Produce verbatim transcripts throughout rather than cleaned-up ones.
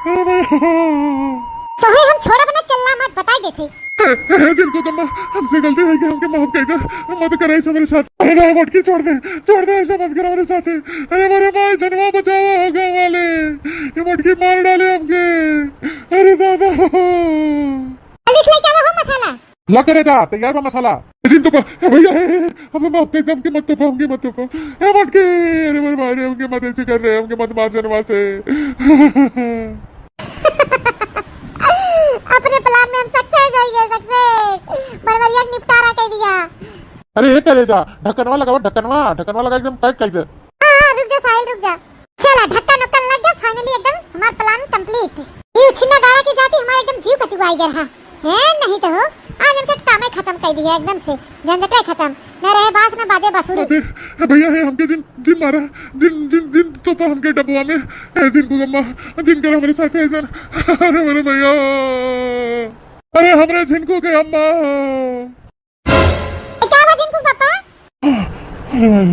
अरे भाई। तोहे हम छोड़ब ना, चिल्ला मत, बताई देथे। हे, हे, झिनकू के अम्मा, हमसे गलती होइ गई, हमके माफ कर दे, मत करे ऐसा मेरे साथ। अरे नहीं मोटकी, छोड़ दे, छोड़ दे, ऐसा मत करो मेरे साथ। अरे मोरे माई, जनवा बचावा हो गाँव वाले, ये मोटकी मार डाले हमके। अरे दादा। पुलिस लेके आवा हो मसाला। ला करे जा, तैयार बा मसाला। जिन तो पा, ए भैया, ए, ए, हमें माफ कर दे, हमके मत तो पा, हमके मत तो पा। ए मोटकी, अरे मोरे माई रे, हमके मत ऐसे कर रहे, हमके मत मार जनवा से। अपने plan में हम success होइ गए, success। बरबरिया के निपटारा कर दिया। अरे ये करे जा, ढक्कनवा लगावा, ढक्कनवा, ढक्कनवा लगा एकदम tight कर दे। हाँ, हाँ, रुक जा साहिल, रुक जा। चला, ढक्कन उक्कन लग गया, finally एकदम हमार plan complete। ये उछिन्ना गाड़ा की जाती हमारे एकदम जीव कचुआई गया रहा। है नहीं तो हो, आज इनका कामे खत्म कर दिया एकदम से, झंझटे खत्म, न रहे बांस न बाजे बांसुरी। अबे, ए भैया, हे हमके जिन, जिन मारा, जिन, जिन, जिन तोपा हमके डब्बा में, ए झिनकू के अम्मा, जिन कर हमरे साथ है जन, अरे मेरे भैया, अरे हमरे झिनकू के अम्मा। ए, का बा झिनकू पापा? अरे भाई।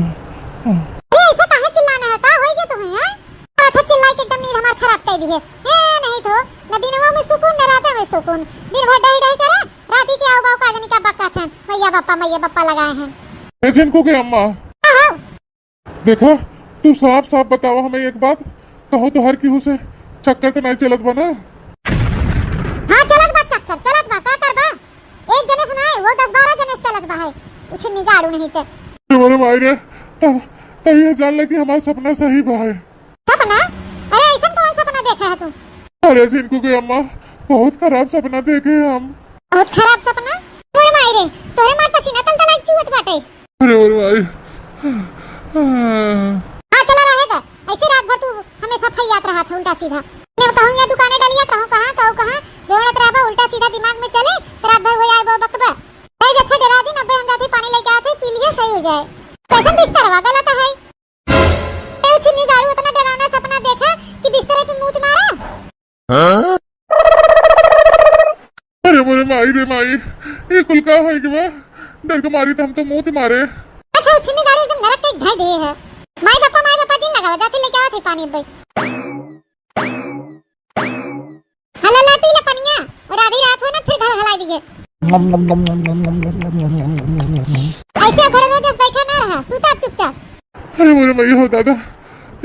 अरे ऐसे काहे चिल्लाना है? का होई गया तुम्हें, हैं? अच्छा चिल्लाई के एकदम नींद हमार खराब कर दी है। ए, नहीं तो, न दिनवा में सुकून, न रात में सुकून। दिन भर डही डही करे, राती के आओ बाओ का जानी का बक्का थन। मैया बप्पा, मैया बप्पा लगाए हैं। ए झिनकू के अम्मा। हाँ, हाँ। देखा, तू साफ साफ बतावा हमें एक बात, कहूँ तोहर केहू से चक्कर तो नहीं चलत बा ना? हाँ, चलत बा चक्कर, चलत बा, का करबा? एक जने से नहीं, वो दस बारह जने से चलत बा है, उछिन्नी गाड़ू नहीं ते। अरे मोरे माई रे, तब, तब ये जान ले कि हमार सपना सही बा है। सपना? अरे ऐसन कौन सपना देखे है तू? अरे झिनकू के अम्मा, बहुत खराब सपना देखे हम। बहुत खराब सपना? मोरे माई रे, तोरे मार पसीना तल तल चुअत बाटे। अरे, अरे भाई। हाँ, चला रहे दे। ऐसे रात भर तू हमेशा फैयात रहा था उल्टा सीधा। मैं कहूँ ये दुकाने डलिया, कहूँ कहाँ, कहूँ कहाँ, दौड़त रहबा, उल्टा सीधा दिमाग में चले, तो रात भर वही आए वो बकबा। नहीं, अच्छा डरा जी, अबे हम जाते पानी लेके आते, पी लिए, सही हो जाए। कैसन बिस्तरवा गलत है? ए उछिन्नी गाड़ू, इतना डरावना सपना देखा कि बिस्तरे पे मूत मारा। हाँ? अरे मोरे माई रे माई, ये कुल का होई गवा? डर के मारी तो हम तो मूत मारे। अच्छा, उछिन्नी गाड़ी एकदम नरक के ढाई दिए है। माई बापा, माई बापा जिन लगावा, जाके लेके आवा थे पानी अब्बे। हला ला पी ले पनिया, और आधी रात हो ना फिर घर हलाई दिए। ऐसे घर रोज बैठा ना रहा, सूता चुपचाप। अरे मोरे मैया हो दादा,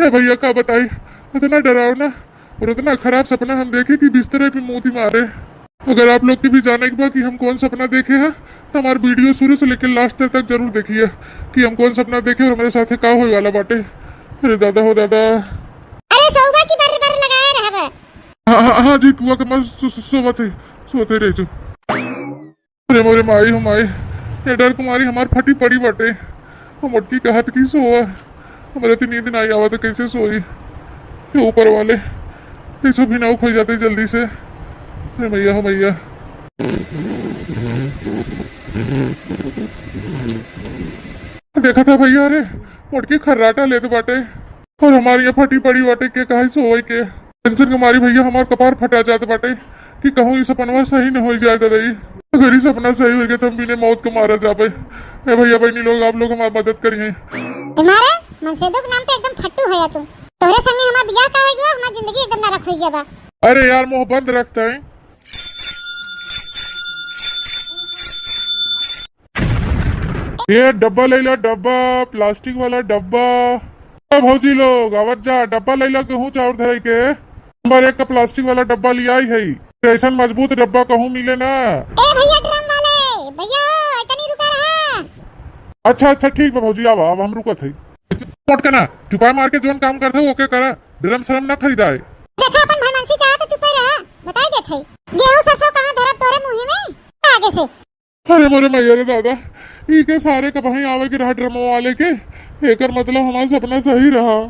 ए भैया का बताई, इतना डरावना और इतना खराब सपना हम देखे कि बिस्तरे पे मूत मारे। अगर आप लोग के भी जाने के बा कि हम कौन सपना देखे हैं, तो हमार video शुरू से लेके last तक जरूर देखिए कि हम कौन सपना देखे और हमारे साथ का होए वाला बाटे। अरे दादा हो दादा। अरे सौबा की बर बर लगाए रहबे। हाँ, हाँ, हाँ जी, कुआ के मर सो-, सो-, सोवत है, सोवत है रह जो। अरे मोरे माई हो माई, ये डर कुमारी हमार फटी पड़ी बाटे। हम मोटकी कहत की सोवा, हमरे तो नींद ना आवत, कैसे सोई? हे ऊपर वाले, ये सब भी ना उखड़ जाते जल्दी से। अरे मैया हो मैया। देखा था भैया, अरे मोटकी खर्राटा लेत बाटे। और हमार ये फटी पड़ी बाटे के कहाँ सोवे के। Tension के मारी भैया हमार कपार फटा जात बाटे कि कहूँ ई सपनवा सही न होई जाए गदई। अगर ई सपना सही होई गए तो हम बिने मौत के मारा जाबे। ए भैया बहनी लोग, आप लोग हमार मदद करिए। तुम्हारे मनसेदुक नाम पे एकदम फट्टू है तू। तोरे संगे हमार बियाह का होई गया, हमार जिंदगी एकदम नरक होई गया बा। अरे यार, मुंह बंद रखता है। ये डब्बा ले ला, डब्बा, plastic वाला डब्बा। ए भौजी लोग, आवत जा, डब्बा ले ला, गेहूं चाउर धरे के। नंबर एक का plastic वाला डब्बा लियाई है, ऐसन मजबूत डब्बा कहूं मिले ना। ए भैया, drum वाले भैया, तनी रुका रहा। अच्छा, अच्छा, ठीक बा भौजी, आवा, अब हम रुकत है। मोटकना, चुपा मार के जोन काम करत है, ओके करा, drum शरम ना खरीदाए। देखा, अपन भरमंसी चाहे तो चुपे रहा, बताई देत है। गेहूं सरसों कहाँ धरब तोरे मुंह में, आगे से। अरे मोरे मैया रे दादा, ई के सारे कबहीं आवे के रहा ड्रमो वाले के, एकर मतलब हमार सपना सही रहा।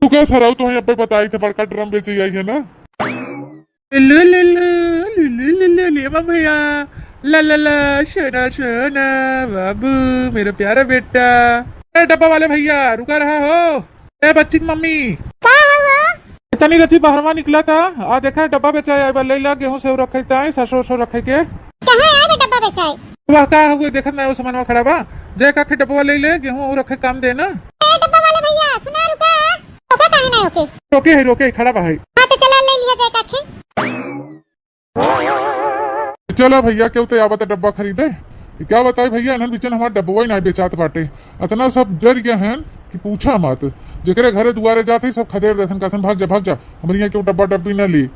तू का सरऊ, तोहे अब्बे बताई थे बड़का ड्रम बेचे आई है ना। लु, लु, लु, लु, लु, लु, लु, ले मा भैया, ला, ला, ला, सोना, सोना, बाबू, मेरा प्यारा बेटा। ए डब्बा वाले भैया, रुका रहा हो। ए बच्ची की मम्मी। का हुआ? तनी रची बहरवा निकला था, आ देखा डब्बा बेचाए आए बा, ले ला गेहूं सेव रखे ताए, सरसों सरसों रखे के। कहाँ आए बा डब्बा बेचाए? वह का हुए, देखत ना वो सामानवा खड़ा बा, जय काखे डब्बा ले ले, गेहूं और रखे काम दे ना। ए डब्बा वाले भैया, सुना रुका। ओका काहे ना ओके? रोके है, रोके है, खड़ा बा है। हाँ तो चला ले लिया जय काखे। चला भइया, केहू तो आवत डब्बा खरीदे। क्या बताई भइया, इन्हन बीचन हमार डब्बवा ही नाहीं बेचात बाटे। अतना सब डर गए हैं कि पूछा मत। जेकरे घरे दुआरे जात ही सब खदेड़ देथन, कहथन, "भाग जा, भाग जा, हमरे यहाँ केहू डब्बा डब्बी न ली।"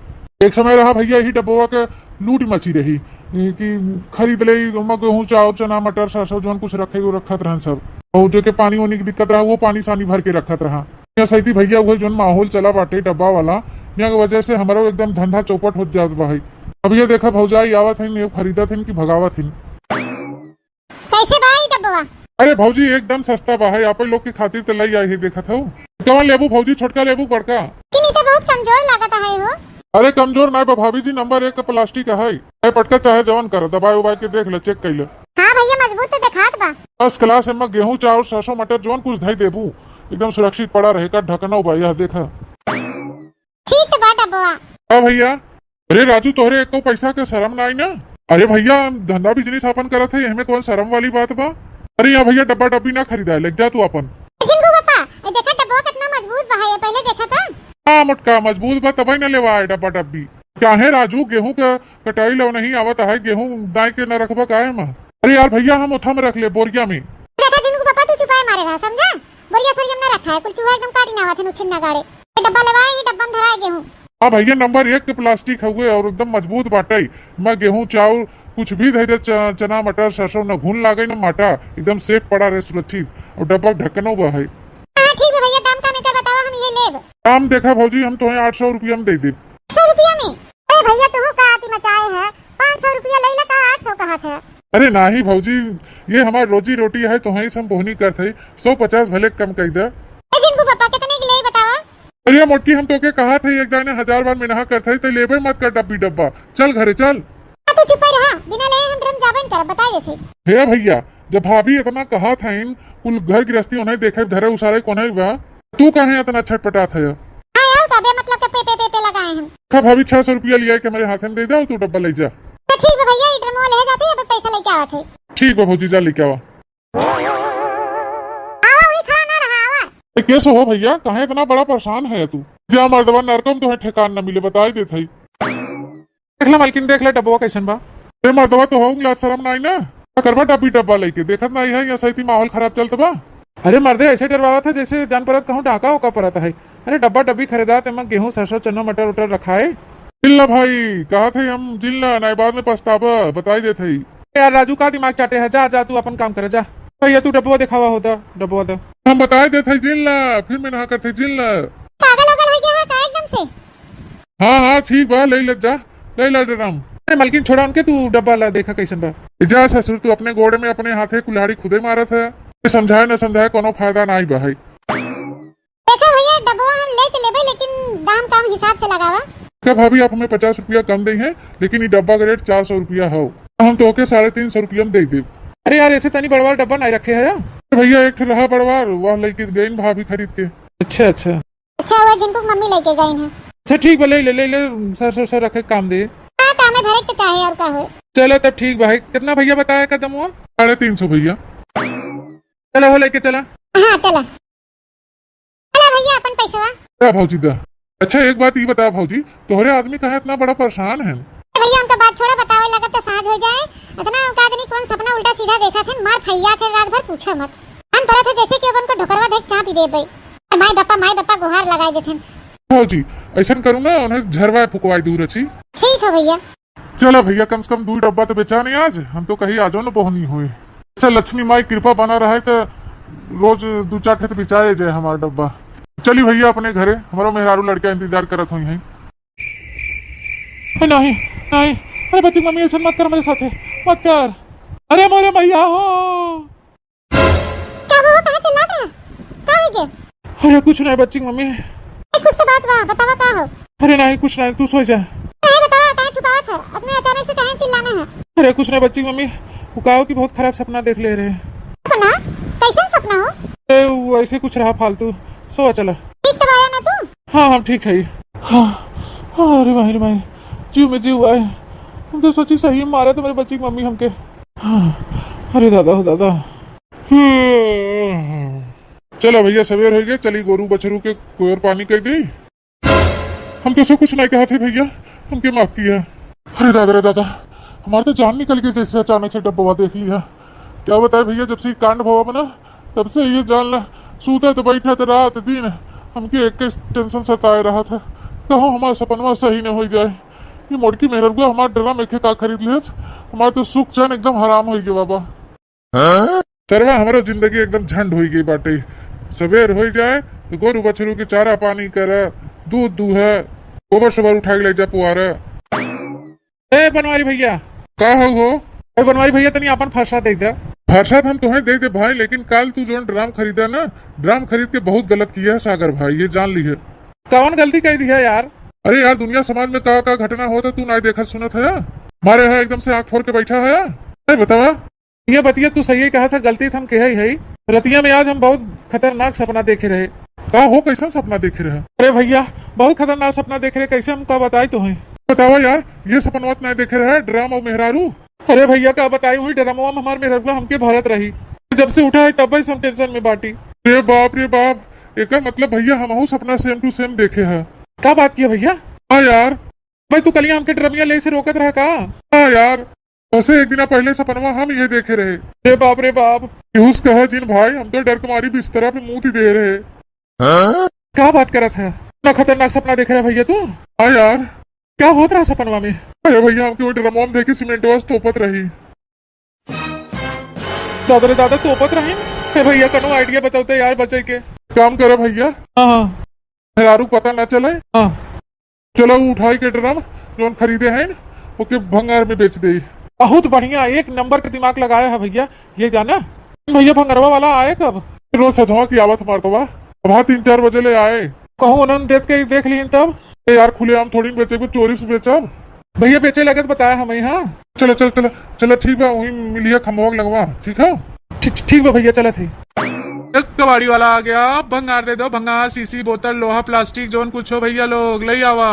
एक समय रहा भइया, यही डब्बवा के लूट मची रही कि खरीद ले, ओमा गेहूं, चाउर, चना, मटर, सरसों, जौन कुछ रखे, वो रखत रहन सब। और जो के पानी वानी की दिक्कत रहा, वो पानी सानी भर के रखत रहा। या सैती भइया, वही जौन माहौल चला बाटे डब्बा वाला, यहाँ के वजह से हमारा एकदम धंधा चौपट होत जात बा है। अब ये देखा, भौजाई आवत हन, ये खरीदत हन कि भगावत हन। कैसे बा ई डब्बवा? अरे भौजी, एकदम सस्ता बा है, आप लोग के खातिर तो लई आई है, देखत हो। कौन लेबू भौजी, छोटका लेबू, बड़का? किनी तो बहुत कमजोर लागत है हो। अरे कमजोर ना बा भाभी जी, नंबर एक का प्लास्टिक है। ए पटका, चाहे जवन कर, दबाए उबाए के देख ले, चेक कर ले। हाँ भइया, मजबूत तो देखात बा। फर्स्ट क्लास, एमा गेहूं, चाउर, सरसों, मटर, जवन कुछ धई देबू, एकदम सुरक्षित पड़ा रहे का, ढकना बा, यह देखा। ठीक तो बा डब्बवा। हाँ भइया। अरे राजू, तोहरे एको पैसा के शरम ना आई ना? अरे भइया, हम धंधा बिजनेस आपन करत है, एहमे कौन शरम वाली बात बा? अरे यहाँ भइया, डब्बा डब्बी ना खरीदा है, ले जा तू आपन। जिनको पापा, ए देखा डब्बवा कितना मजबूत बा है, ये पहले देखा था? हाँ मोटका, मजबूत बा, तबही न लेवा है डब्बा डब्बी। क्या है राजू, गेहूं का कटाई लो नहीं आवत है, गेहूं दाई के न रखबा काहे में? अरे यार भइया, हम ओथा में रख ले, बोरिया में। देखा जिनको पापा, तू चुपाए मारे रहा, समझा? बोरिया सोरिया में ना रखा है, कुल चूहा एकदम काटी ना आवत है, नुछिन ना गाड़े। ये डब्बा लेवा, ये डब्बा में धरा है गेहूं। हाँ भइया, नंबर एक के प्लास्टिक हउए और एकदम मजबूत बाटे। मैं गेहूं, चाउर, कुछ भी धइ दे, च-, चना, मटर, सरसों, न घुन लागे, न माटा, एकदम सेफ पड़ा रहे, सुरक्षित। और डब्बा ढक्कनो बा है। हाँ, ठीक है भइया, दाम का मेकर बतावा, हम ये लेब। दाम देखा भौजी, हम तोहे आठ सौ रुपया में दे देब। सौ रुपया में? अरे भइया, तू का आती मचाए है, पाँच सौ रुपया ले ला का, आठ सौ कहत है? अरे नाही भौजी, ये हमार रोजी रोटी है, तोहे से हम बोहनी करत है, सौ पचास भले कम कई दे। ए जिनको पापा, कितने के ले बतावा? अरे मोटकी, हम तोके कहा थे एक दाने हजार बार मिनहा करत है, ते लेबे मत कर डब्बी डब्बा। चल घरे चल। आ, तू चुप रहा, बिना ले हम ड्रम जाबे न करब, बताई देथे। हे भइया, जब भाभी इतना कहा था इन कुल घर गृहस्थी उन्हें देखे धरे उसारे कोने बा, तू काहे इतना छटपटात है? हाँ यार, का बेमतलब के पे, पे, पे, पे लगाए हैं। खा भाभी, छह सौ रुपया लिया के हमारे हाथ में दे दो, तू डब्बा ले जा। तो ठीक बा भइया, ई ड्रमवा ले जाते, अब पैसा लेके आवत है। ठीक बा भौजी, जा लेके आवा। आवा, वही खड़ा ना रहा, आवा। ए, कैसे हो भइया, काहे इतना बड़ा परेशान है तू? जा मर्दवा, नरकम तोहे ठेकान न मिले, बताई देत हई। देख ले मालकिन, देख ले डब्बवा कैसन बा। ए मर्दवा, तो हो लाज शरम नाई ना? का करबा डब्बी डब्बा लेके? देखत नाई है, यहाँ सही माहौल खराब चलत बा। अरे मर्दे, ऐसे डरवावत है जैसे जान परत कहूँ डाका ओका परत है। अरे डब्बा डब्बी खरीदा, तेमा गेहूँ, सरसों, चना, मटर उटर रखाए। जिल्ला भाई, कहा थे हम जिल्ला, नाई बाद में पछताबा, बताई देत हई। यार राजू, का दिमाग चाटे है, जा, जा, तू अपन काम करे, जा। भइया, तू डब्बा देखावा होता, डब्बा दे। हम बताई देत हई जिल्ला, फिर में नहा करते जिल्ला। पागल ओगल हो गया है का एकदम से? हाँ, हाँ, ठीक बा, ले ले जा, ले ले डराम। अरे मलकिन, छोड़ा उनके, तू डब्बा ला, देखा कैसन बा। ए जा ससुर, तू अपने गोड़े में अपने हाथे कुल्हाड़ी खुदे मारत है। ये समझाए न समझाए कोनो फायदा नाई बा है। देखा भइया, डब्बा हम ले तो लेबे, लेकिन दाम काम हिसाब से लगावा। देखा भाभी, आप हमें पचास रुपया कम दे हैं, लेकिन ये डब्बा का रेट चार सौ रुपया हो, हम तो ओके साढ़े तीन सौ रुपया में दे देब। अरे यार, ऐसे तनी बड़वा डब्बा नहीं रखे है यार। अरे भइया, एक ठे रहा बड़वा, वह लेके गई भाभी खरीद के। अच्छा, अच्छा। अच्छा, वो जिनको मम्मी लेके गई हैं। अच्छा, ठीक बा, ले ले, ले ले, सर, सर, सर रखे काम दे। हाँ, काम में धरे के चाहे और का हो। चलो तब ठीक बा, कितना भइया बताया कदम हुआ? साढ़े तीन सौ भइया। चलो हो लेके चला। हाँ, चला। चला भइया, अपन पैसवा। क्या भौजी दा? अच्छा, एक बात ये बता भौजी, तोहरे आदमी काहे इतना बड़ा परेशान है? भइया, हम तो बात छोड़ा, बतावे लगत तो साँझ हो जाए। इतना का जनी कौन सपना उल्टा सीधा देखा थे, मार फैया थे रात भर, पूछो मत। हम परत है जैसे कि अपन को ढोकरवा देख चाँप ही देबे। माई बप्पा, माई बप्पा गुहार लगाए देथन। भौजी, ऐसन करू ना, उन्हें झरवा फुकवाई दूर अच्छी। ठीक है भइया। चला भइया, कम से कम दू डब्बा तो बेचा नहीं आज, हम तो कहीं आजो न बोहनी हुए। अच्छा, लक्ष्मी माई कृपा बना रहे तो रोज दू चार ठे तो बेचाए जाए हमारा डब्बा। चली भइया अपने घरे, हमारो मेहरारू लड़का इंतजार करत हुई हैं। ए, नहीं, नहीं, अरे बच्ची मम्मी, ऐसा मत कर मेरे साथे, मत कर। अरे मोरे मैया हो। का हुआ, काहे चिल्लात रहा? का हो गया? अरे कुछ नहीं बच्ची मम्मी। ए, कुछ तो बात बा, बतावा का हो? अरे नहीं, कुछ नहीं, तू सो जा। अरे बतावा, काहे छुपावत है? अपने अचानक से काहे चिल्लाना है? अरे कुछ नहीं बच्ची मम्मी, वो का हो कि बहुत खराब सपना देख ले रहे। सपना? कैसन सपना हो? अरे वो ऐसे कुछ रहा फालतू, सो चला। ठीक तो बाया ना तू? हाँ, हम ठीक है। हाँ, हाँ, अरे भाई रे भाई, जीव में जीव आए। हम तो सोची सही मारा तो मेरे बच्ची मम्मी हमके। हाँ, अरे दादा हो दादा। चला भइया, सवेर होइ गए, चली गोरू बछरू के कोयर पानी कइ दी। हम तो से कुछ नहीं कहा थे भइया, हमके माफ किया। अरे दादा रे दादा, हमार तो जान निकल गई जैसे अचानक से डब्बवा देख लिया। क्या बताए भैया, जब से ये कांड भवा बा ना, तब से ये जान ला, सूतत बैठत रात दिन हमके एक tension सताए रहत है। कहूँ हमार सपनवा सही न होइ जाए। ये मोटकी मेहररुआ हमार ड्रम एके का खरीद लेस, हमार तो सुख चैन एकदम हराम होइ गया बाबा। सरवा, हमरो जिंदगी एकदम झंड होइ गई बाटे। सबेर होइ जाए तो गोरू बछरू के चारा पानी कर, दूध दूह, गोबर सोबर उठा के ले जा पुआर। ए बनवारी भैया। का हो हो? ए बनवारी भैया, तनी आपन फरसा दे दे। फरसा तो हम तोहे दे दे भाई, लेकिन काल तू जोन ड्राम खरीदा ना, ड्राम खरीद के बहुत गलत किया है सागर भाई, ये जान ली है। कौन गलती कह दी है यार? अरे यार, दुनिया समाज में का का घटना होता तू ना देखत सुनत है, मारे है एकदम से आंख फोड़ के बैठा है। ए बतावा। ये बतिया तू सही कहा था, गलती तो हम कहे ही है। रतिया में आज हम बहुत खतरनाक सपना देखे रहे। का हो, कैसन सपना देखे रहे? अरे भैया, बहुत खतरनाक सपना देखे रहे, कैसे हम का बताई तुहें? बतावा यार, ये सपनवा तो नहीं देखे रहे, ड्राम और मेहरारू। अरे भैया, का बताई, हुई ड्रामवा में हमार मेहररुआ हमके भरत रही। जब से उठा है तब से हम tension में बाटी। रे बाप रे बाप, एकर मतलब भैया हमहू सपना same to same देखे है। का बात किया भैया? हाँ यार। भाई तू कलिया हमके ड्रमिया ले से रोकत रहा का? हाँ यार, वैसे एक दिना पहले सपनवा हम ये देखे रहे। रे बाप रे बाप। पीयूष कहे जिन भाई, हम तो डर के मारी बिस्तरा पे मूत ही दे रहे। का बात करत है? इतना खतरनाक सपना देख रहा है भैया तू? हाँ यार। क्या होत रहा सपनवा में? अरे भैया, हमके वो ड्रमवा में देख के सीमेंटवा से तोपत रही। दादा रे दादा, तोपत रही। हे भैया, कनो idea बताओ तो यार बचे के। काम करे भैया। हाँ, हाँ। मेहरारू पता ना चले। हाँ। चलो उठाई के ड्रम जोन खरीदे हैं, ओके भंगार में बेच दे। बहुत बढ़िया, एक नंबर के दिमाग लगाया है भैया। ये जाना भैया, भंगरवा वाला आए कब? रोज सजवा की आवत हमार तो बा। अब हाँ, तीन चार बजे ले आए। कहूँ उन्होंने देख के देख ली तब। ए यार, खुलेआम थोड़ी न बेचे, चोरी से बेचब। भैया बेचे लगे तो बताया हमें। हाँ। चलो चलो चलो चलो, ठीक बा, वहीं मिलिया खम्भवा के लगवा, ठीक है? ठीक, ठीक बा भैया, चलत है। एक कबाड़ी वाला आ गया, भंगार दे दो, भंगार, शीशी, बोतल, लोहा, प्लास्टिक, जोन कुछ हो भैया लोग, ले आवा।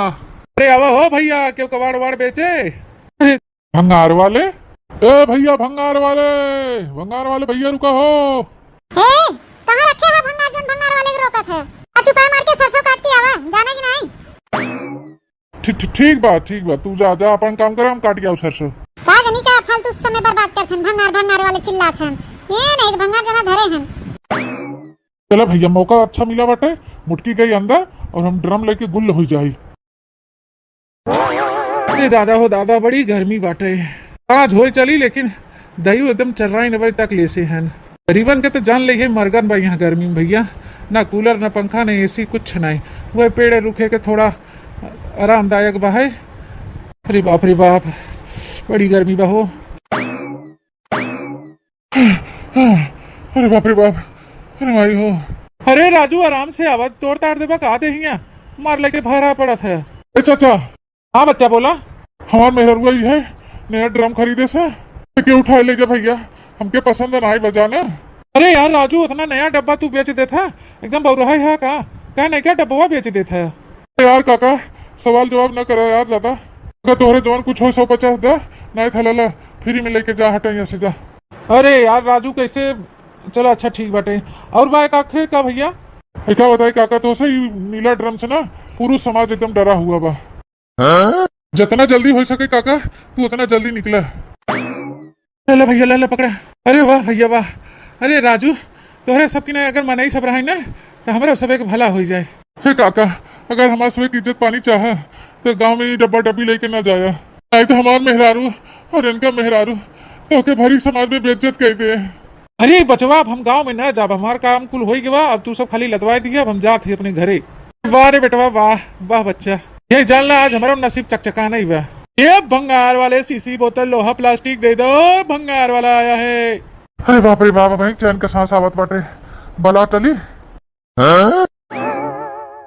अरे आवा हो भैया, क्यों कबाड़ वाड़ बेचे? अरे भंगार वाले, ए भैया भंगार वाले, भंगार वाले भैया रुका हो। ए, कहाँ रखे है भंगार, जोन भंगार वाले के रोकत है? आ चुपा मार के सरसों काट के आवा, जाना कि नहीं? ठीक, ठीक, ठीक बा, ठीक बा, तू जा, जा अपन काम कर, हम काट के आऊ सरसों। का जनी का फालतू समय बर्बाद करत हन, भंगार, भंगार वाले चिल्लात हन। ए, नहीं तो भंगार जना धरे हन। चला भैया, मौका अच्छा मिला बाटे, मुटकी गई अंदर और हम ड्रम लेके गुल हो जाई। अरे दादा हो दादा, बड़ी गर्मी बाटे। आज होए चली, लेकिन दही एकदम चर्राई नब्बे तक लेसे हन। गरीबन के तो जान ले है मरगन बा यहाँ गर्मी में भैया, ना कूलर, ना पंखा, ना एसी, कुछ नहीं। वह पेड़ रुखे के थोड़ा आरामदायक बा है। अरे बाप रे बाप, बड़ी गर्मी बा हो। अरे बाप रे बाप, अरे माई हो। अरे राजू, आराम से आवा, तोड़ ताड़ देबा का देहिया, मार लेके भरा पड़त है। ए चाचा। हाँ बच्चा, बोला। हमार मेहरुआ ई है, नया ड्रम खरीदे से, तो के उठाए ले जा भैया, हमके पसंद ना आई बजाना। अरे यार राजू, उतना नया डब्बा तू बेच देत है, एकदम बौरहा है का? का नया डब्बवा बेच देत है? यार काका, सवाल जवाब न करा यार ज्यादा। अगर तोहरे जवान कुछ हो, सौ पचास दे, नहीं था लाला, फ्री में लेके जा, हटा यहाँ से जा। अरे यार राजू, कैसे? चलो अच्छा ठीक बाटे। और बा एक आखिर का भैया? ए, का बताई काका, तो से ई नीला ड्रम से ना पूरा समाज एकदम डरा हुआ बा। जितना जल्दी हो सके काका, तू उतना जल्दी निकला। ले ले भैया, ले ले पकड़ा। अरे वाह भैया वाह। अरे राजू, तोहरे सब की ना अगर मनई सब रहे ना, तो हमरा सब एक भला हो जाए। हे काका, अगर हमार सब एक इज्जत पानी चाहे, तो गांव में ई डब्बा डब्बी लेके ना जाया, नहीं तो हमार मेहरारू और इनका मेहरारू तो के भरी समाज में बेइज्जत कर दे। अरे बचवा, अब हम गांव में ना जाब, हमार काम कुल होई गवा, अब तू सब खाली लदवाए दिया, अब हम जात ही अपने घरे। वाह रे बेटवा वाह, वाह बच्चा, ये जान ला आज हमारा नसीब चकचका नहीं बा। ये भंगार वाले शीशी बोतल लोहा प्लास्टिक दे दो, भंगार वाला आया है। अरे बाप रे बाप, भाई चैन का सांस आवत बाटे, बला टली।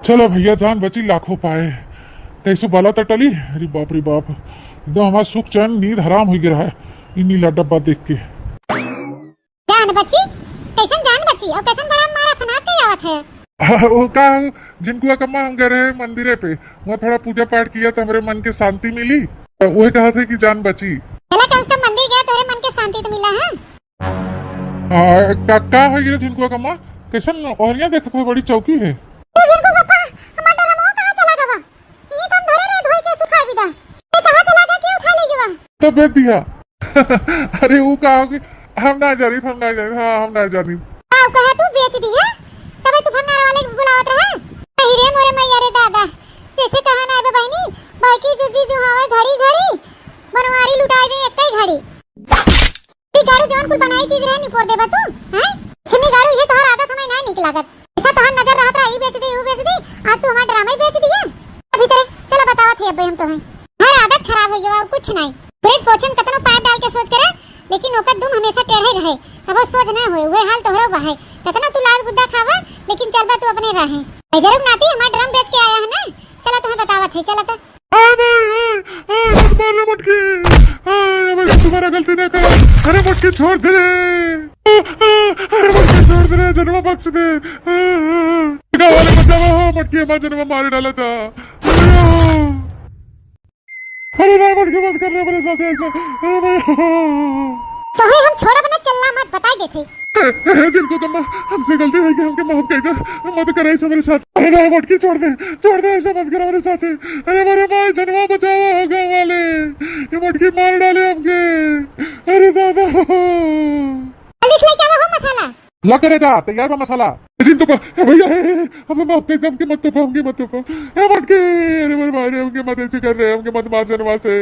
चलो भैया, जान बची लाखों पाए। कैसे बला तो टली। अरे बाप रे बाप, एकदम हमार सुख चैन नींद हराम हो गया है, ई नीला डब्बा देख के। जान बची? कैसन जान बची? और कैसन बड़ा मारा फनाद के आवत है? वो का, झिनकुआ कम्मा हम गए रहे मंदिरे पे, वहाँ थोड़ा पूजा पाठ किया तो हमरे मन के शांति मिली, तो वही कहा थे कि जान बची। चला कम से कम मंदिर गया, तोरे मन के शांति तो मिला है। आ, का, का हो गया झिनकुआ कम्मा? कैसन ओहरिया देखत हो, बड़ी चौकी है। ए झिनकू पप्पा, हमार डरमवा कहाँ चला गवा? ई तो हम धरे रहे धोई के सुखाए बिदा। ए कहाँ चला गया, के उठा ले गवा? तो बेच दिया। अरे वो का हो कि हम ना जानी, हम ना जानी, हाँ, हम ना जानी। का कहा तू बेच दिया? तबे तू भंगार वाले के बुलावत रहा। अरे रे मोरे मैया रे दादा, जैसे कहा ना बे बहिनी, बड़की जीजी जो हवे घड़ी घड़ी बनवारी लुटाई दे एक ही घड़ी। ई गाड़ू जवन कुल बनाई चीज रहे निपोर देबा तू, हैं? छिन्नी गाड़ू, ये तोहर आदत हमें नहीं निक लागत। ऐसा तोहर नजर रहत रहा, ई बेच दी, ऊ बेच दी, आज तू हमार ड्रामा ही बेच दिया। अभी तेरे, चला बतावत है अब्बे हम तोहें। हर आदत खराब हो गया और कुछ नहीं। ब्रेक पोछन कतनो पाइप डाल के सोच करे, लेकिन ओकर दुम हमेशा टेढ़े रहे, कबो सोच न होए। वह हाल तोहरो बा है, कतना तू लाल गुद्दा खावा, लेकिन चलबा तू अपने राहे। ए जरूर नाती हमार ड्रम बेच के आया है ना, चला तुम्हें बतावत है, चला तो। हाय भाई, हाय, हाय, मत मार रे मटकी। हाय, अबे तुम्हारा गलती नहीं करा। अरे मटकी छोड़ दे रे। अरे मटकी छोड़ दे रे, जनवा बख्श दे। गाँव वाले बचावा हो, मटकी हमार जनवा मारे डाला था। अरे ना मटकी मत कर रे मेरे साथ ऐसा। अरे भाई। तोहे हम छोड़ब ना, चिल्ला मत, बताई देथे। ए, ए, जिनको कम्मा, हमसे गलती हो गई, हमके माफ कर दे, मत करे ऐसा मेरे साथ। अरे ना, मटकी छोड़ दे, छोड़ दे, ऐसा मत करो मेरे साथ। अरे मेरे भाई, जनवा बचाओ, गाँव वाले, ये मटकी मार डाले हमके। अरे दादा। पुलिस लेके आवा हो मसाला। ला करे जा, तैयार बा मसाला। जिन तो पा, ए भैया, ए, ए, हमें माफ कर दे, हमके मत तो पा, हमके मत तो पा। ए मटकी, अरे मेरे भाई रे, हमके मत ऐसे कर रहे, हमके मत मार जनवा से।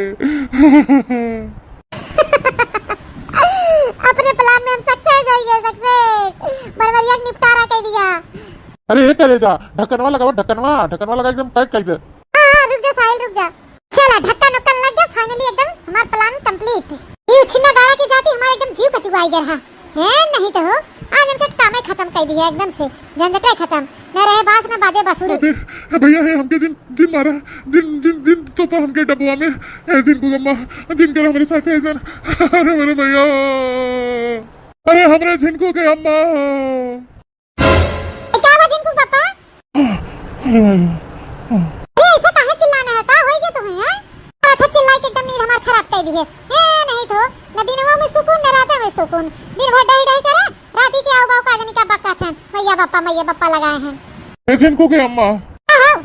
अपने प्लान में हम सक्सेस हो गए, सक्सेस। बनवरिया के निपटारा कर दिया। अरे ए करेजा, ढक्कनवा लगावा, ढक्कनवा, ढक्कनवा लगा एकदम पैक कर दे। हाँ, हाँ, रुक जा साहिल, रुक जा। चला, ढक्कन उक्कन लग गया, finally एकदम हमार प्लान कंप्लीट। ये उछिन्ना गाड़ा की जाती हमारे एकदम जीव कचुआई गया रहा। हैं, नहीं तो हो, आज इनका कामे खत्म कर दिया एकदम से, झंझटे खत्म। न रहे बांस, न बाजे बांसुरी। अबे, ए भैया, हे हमके जिन, जिन मारा, जिन, जिन, जिन तोपा हमके डब्बा में, ए, जिनको गम्मा, जिनकर हमरे साथ है जन। अरे मेरे भैया, अरे हमरे झिनको के अम्मा। ए, का बा झिनको पापा? अरे भाई। ए, ऐसे काहे चिल्लाना है? का होई गया तुम्हें, हैं? अरे, चिल्लाई के एकदम नींद हमार खराब कर दी है। ए, नहीं तो, न दिनवा में सुकून, न रात में सुकून। दिन भर डही डही करे, राती के आऊ बाऊ का जनी का बक्का थन। मैया बप्पा, मैया बप्पा लगाए हैं। ए, झिनको के अम्मा। हाँ, हाँ।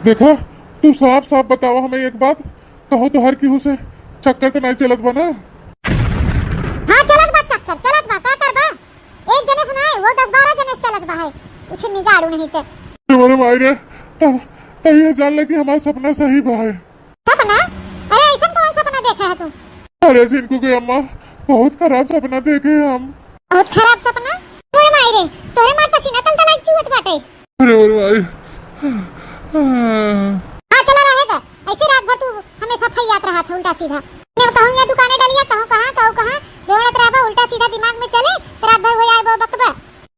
देखा, तू साफ साफ बतावा हमें एक बात, कहूँ तो हर केहू से चक्कर तो नहीं चलत बा ना? हाँ, चलत बा चक्कर, चलत बा, का करबा? एक जने से नहीं, वो दस बारह जने से चलत बा है, उछिन्नी गाड़ू नहीं ते। अरे माई रे, तब, तब ये जान ले कि हमार सपना सही बा है। सपना? अरे, ऐसन कौन सपना देखे है तू? अरे, झिनको के अम्मा, बहुत खराब सपना देखे हम। बहुत खराब सपना? तोरे माई रे, तोरे मार पसीना तल तल चुअत बाटे। अरे, अरे भाई। हाँ, चला रहे दे। ऐसे रात भर तू हमेशा फैयात रहा था उल्टा सीधा। ने कहूँ ये दुकाने डलिया, कहूँ कहाँ, कहूँ कहाँ, दौड़त रहबा, उल्टा सीधा दिमाग में चले, तो रात भर वही आए वो बकबा।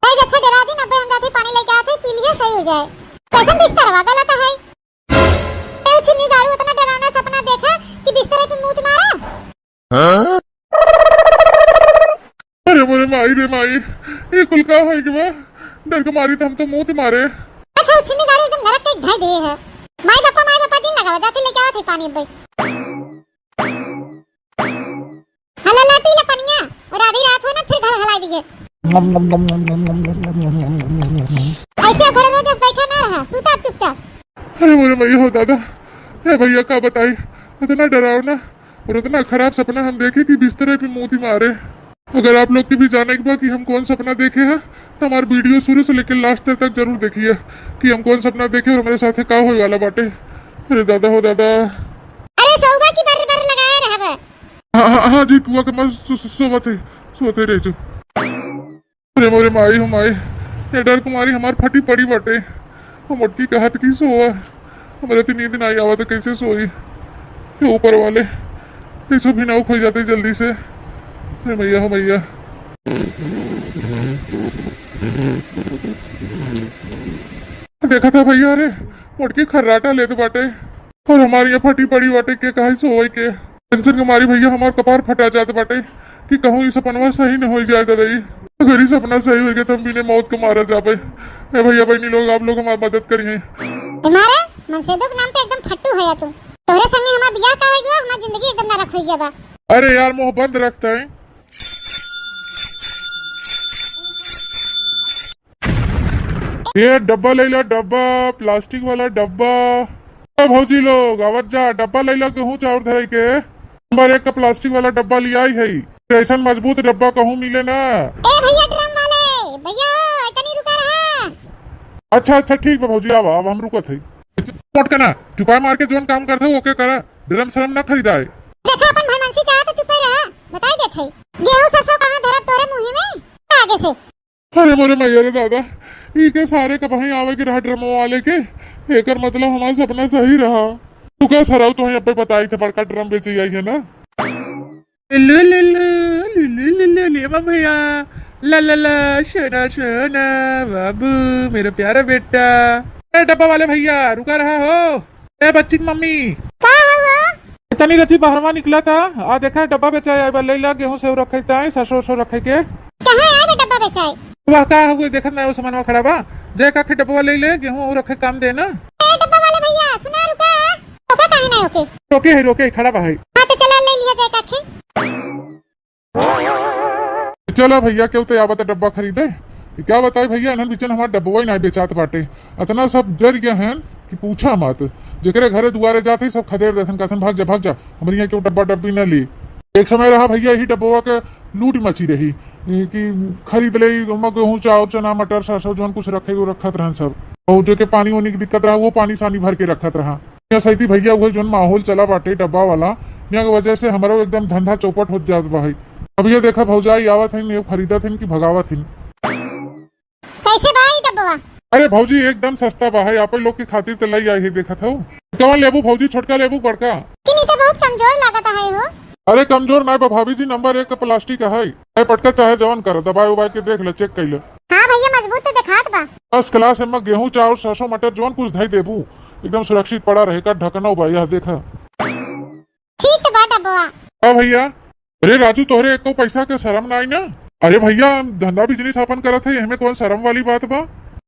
ए, अच्छा डरा जी, अबे हम जाते पानी लेके आते, पी लिए, सही हो जाए। कैसन बिस्तरवा गलत है? ए, उछिन्नी गाड़ू, इतना डरावना सपना देखा कि बिस्तरे पे मूत मारा। हाँ? अरे मोरे माई रे माई, ये कुल का होई गवा? डर के मारी तो हम तो मूत मारे। अच्छा, उछिन्नी गाड़ू एकदम नरक के ढाई दे है। माई बापा, माई बापा जिन लगावा, जाते लेके आवा थे पानी अब्बे। हला ला पी ले पनिया, और आधी रात हो ना फिर घर हला दिए। ऐसे घर रोज बैठा ना रहा, सूता चुपचाप। अरे मोरे मैया हो दादा, ए भैया का बताई, इतना डरावना और इतना खराब सपना हम देखे कि बिस्तरे पे मूत मारे। अगर आप लोग के भी जाने के बा कि हम कौन सपना देखे हैं, तो हमार वीडियो शुरू से लेकर लास्ट तक जरूर देखिए कि हम कौन सपना देखे और हमारे साथ का होए वाला बाटे। अरे दादा हो दादा। अरे सौगा की बर बर लगाए रहबे। हाँ, हाँ, हाँ जी, कुआ के मर सो-, सो-, सोवत है, सोवत है रह जो। अरे मोरे माई हो माई, ये डर कुमारी हमार फटी पड़ी बाटे। हम मोटकी कहत की सोवा, हमरे तो नींद ना आवत, कैसे सोई? हे ऊपर वाले, कैसे भी ना खोई जाते जल्दी से। हे मैया हो मैया। देखा था भैया, अरे मोटकी खर्राटा लेत बाटे और हमारी ये फटी पड़ी बाटे के कहा सोई के। टेंशन के मारी भैया हमार कपार फटा जात बाटे कि कहूँ ई सपनवा सही न हो जाए ददाई। अगर ई सपना सही हो गया तो हम बिने मौत के मारा जाबे। ए भैया बहनी लोग, आप लोग हमार मदद करिए। तुम्हारे मनसेदुक नाम पे एकदम फट्टू है तू। तोरे संगे हमार बियाह का हो गया, हमार जिंदगी एकदम नरक हो गया बा। अरे यार, मुंह बंद रखता है। ये डब्बा ले ला, डब्बा, प्लास्टिक वाला डब्बा। ए भौजी लोग, आवत जा, डब्बा ले ला, गेहूं चाउर धरे के। नंबर एक का प्लास्टिक वाला डब्बा लियाई है, ऐसन मजबूत डब्बा कहूँ मिले ना। ए भैया ड्रम वाले, भैया, तनी रुका रहा। अच्छा, अच्छा, ठीक बा भौजी, आवा, अब हम रुकत है। मोटकना, चुपाय मार के जौन काम करत है, ओके करा, ड्रम सरम ना खरीदाए। देखा, अपन भनंसी चाहे तो चुपे रहा, बताई देत है। गेहूं सरसों कहाँ धरब तोरे मुंह में, आगे से। अरे मोरे मैया रे दादा, ई के सारे का बहाई आवे के रहा ड्रमो वाले के, एकर मतलब हमार सपना सही रहा। तू का सरऊ, तोहे अब्बे बताई थे, बड़का ड्रम बेचे आई है ना। लु, लु, लु, लु, लु, लु, लु, ले बा भैया, ला, ला, ला, सोना, सोना, बाबू, मेरा प्यारा बेटा। ए, डब्बा वाले भैया, रुका रहा हो। ए, बच्ची की मम्मी। का हुआ? इतनी रची बहरवा निकला था, आ देखा, डब्बा बेचा है, ले ला, गेहूं से रखे ताई, सरसों, सरसों रखे के। कहाँ है बे डब्बा बेचा है? वह का हुआ, देखत ना, वो सामानवा खड़ा बा, जाए का के डब्बा ले ले, गेहूं और रखे काम दे ना। ए, डब्बा वाले भैया, सुना, रुका। रोका काहे ना ओके? रोके है, रोके है, खड़ा बा है। हाँ, तो चला ले लिया जाए काखे। चला भैया, केहू तो आवत डब्बा खरीदे। ई का बताई भैया, इन्हन बीचन हमार डब्बा ही ना बेचात बाटे। अतना सब डर गए हैं कि पूछा मत। जेकरे घरे दुआरे जाते ही सब खदेड़ देथन, कहथन, "भाग जा, भाग जा, हमरे यहाँ केहू डब्बा डब्बी न ली।" एक समय रहा भैया, यही डब्बवा के लूट मची रही, ए, कि खरीद ले, ओमा गेहूं, चाउर, चना, मटर, सरसों, जौन कुछ रखे, वो रखत रहन सब। और जो के पानी वानी की दिक्कत रहा, वो पानी सानी भर के रखत रहा। या सैती भैया, उहे जौन माहौल चला बाटे डब्बा वाला, या के वजह से हमरो एकदम धंधा चौपट होत जात बा है। अब ये देखा, भौजाई आवत हइन, ये खरीदत हइन कि भगावत हइन। कैसे बा ई डब्बा? अरे भौजी, एकदम सस्ता बा है, आप लोग के खातिर तो लई आई है, देखत हो। कौन लेबू भौजी, छोटका लेबू, बड़का? लेकिन ई तो बहुत कमजोर लागत है हो। अरे कमजोर ना बा भाभी जी, नंबर एक का प्लास्टिक है। है पटका, चाहे जवन कर, दबाए उबाए के देख ले, चेक कर ले। हाँ भैया, मजबूत तो दिखात बा। फर्स्ट क्लास, एमा गेहूं, चाउर, सरसों, मटर, जौन कुछ धई देबू, एकदम सुरक्षित पड़ा रहे का ढकनो बा, यह देखा। ठीक तो बा डब्बा। हाँ भैया। अरे राजू, तोहरे एको पैसा के शरम ना आई ना? अरे भैया, हम धंधा बिजनेस आपन करत है, एहमे कौन शरम वाली बात बा?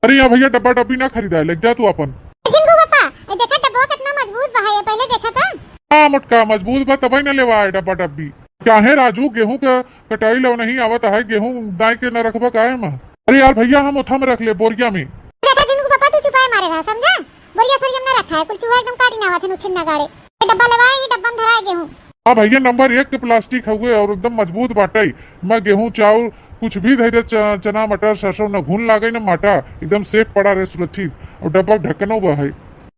अरे या भैया, डब्बा डब्बी ना खरीदाए, ले जा तू आपन। जिनको पापा, ए देखा डब्बा कितना मजबूत बा है, ये पहले देखा था? हाँ मोटका, मजबूत बा, तबई ना लेवा है डब्बा डब्बी। काहे राजू, गेहूं का कटाई लो नहीं आवत है, गेहूं दाई के ना रखबा काहे में? अरे यार भैया, हम ओथा में रख ले, बोरिया में। देखा जिनको पापा, तू चुपाए मारे रहा, समझा? बोरिया सोरिया में ना रखा है, कुल चूहा एकदम काटी ना आवत है, नुच्छिन ना गाड़े। ये डब्बा लेवाए, ये डब्बा में धराए गेहूं। हाँ भैया, नंबर एक के प्लास्टिक हउए और एकदम मजबूत बाटे। मैं गेहूं, चाउर, कुछ भी धैर्य च-, चना, मटर, सरसों न घुन लागे न माटा, एकदम सेफ पड़ा रहे, सुरक्षित। और डब्बा ढक्कनो बा है।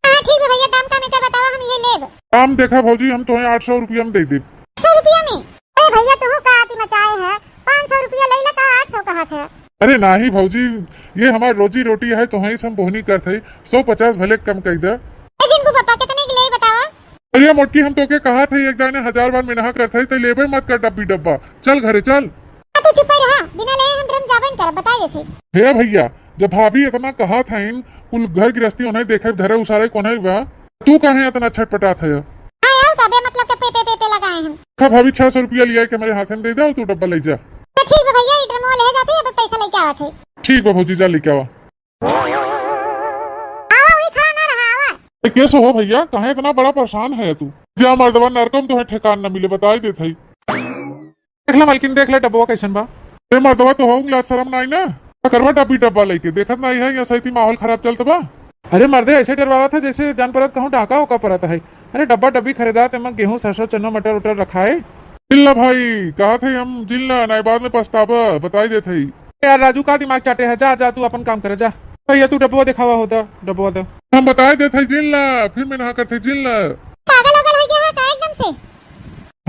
हाँ ठीक बा भैया, दाम का मेकर बतावा, हम ये लेब। दाम देखा भौजी, हम तोहे आठ सौ रुपया में दे देब। सौ रुपया में? अरे भैया, तू का आती मचाए है, पाँच सौ रुपया ले ला का आठ सौ कहत है? अरे नाही भौजी, ये हमार रोजी रोटी है, तोहे से हम बोहनी करत है, सौ पचास भले कम कई दे। ए जिनको पापा, कितने के ले बतावा? अरे मोटकी, हम तोके कहा थे एक दाने हजार बार मिनहा करत है, ते लेबे मत कर डब्बी डब्बा। चल घरे चल। आ, तू चुप रहा, बिना ले हम ड्रम जाबे न करब, बताई देथे। हे भैया, जब भाभी इतना कहा था इन कुल घर गृहस्थी उन्हें देखे धरे उसारे कोने बा, तू काहे इतना छटपटात है? हाँ यार, तबे मतलब के पे, पे, पे, पे लगाए हैं। खा भाभी, छह सौ रुपया लिया के मेरे हाथ में दे दे, तू डब्बा ले जा। तो ठीक बा भैया, ई ड्रमवा ले जाते, अब पैसा लेके आवत है। ठीक बा भौजी, जा लेके आवा। आवा, वही खड़ा ना रहा, आवा। ए, कैसे हो भैया, काहे इतना बड़ा परेशान है तू? जा मर्दवा, नरकम तोहे ठेकान न मिले, बताई देत हई। देख ले मलकिन, देख ले डब्बवा कैसन बा। ए मर्दवा, तो हो लाज शरम नाई ना? करवा डब्बी डब्बा लेके देखत नाई है, यहाँ सही माहौल खराब चलत बा। अरे मर्दे, ऐसे डरवावत है जैसे जान परत कहूँ डाका ओका परत है। अरे डब्बा डब्बी खरीदा, तेमा गेहूँ, सरसों, चना, मटर उटर रखाए। जिन ला भाई, कहा थे हम जिन ला, नाई बाद में पछताबा, बताई देत हई। यार राजू, का दिमाग चाटे है, जा, जा, तू अपन काम करे, जा। भैया, तू डब्बा दिखावा होता, डब्बा दे। हम बताई देत हई जिन ला, फिर में नहा करते जिन ला। पागल ओगल हो गया है का एकदम से?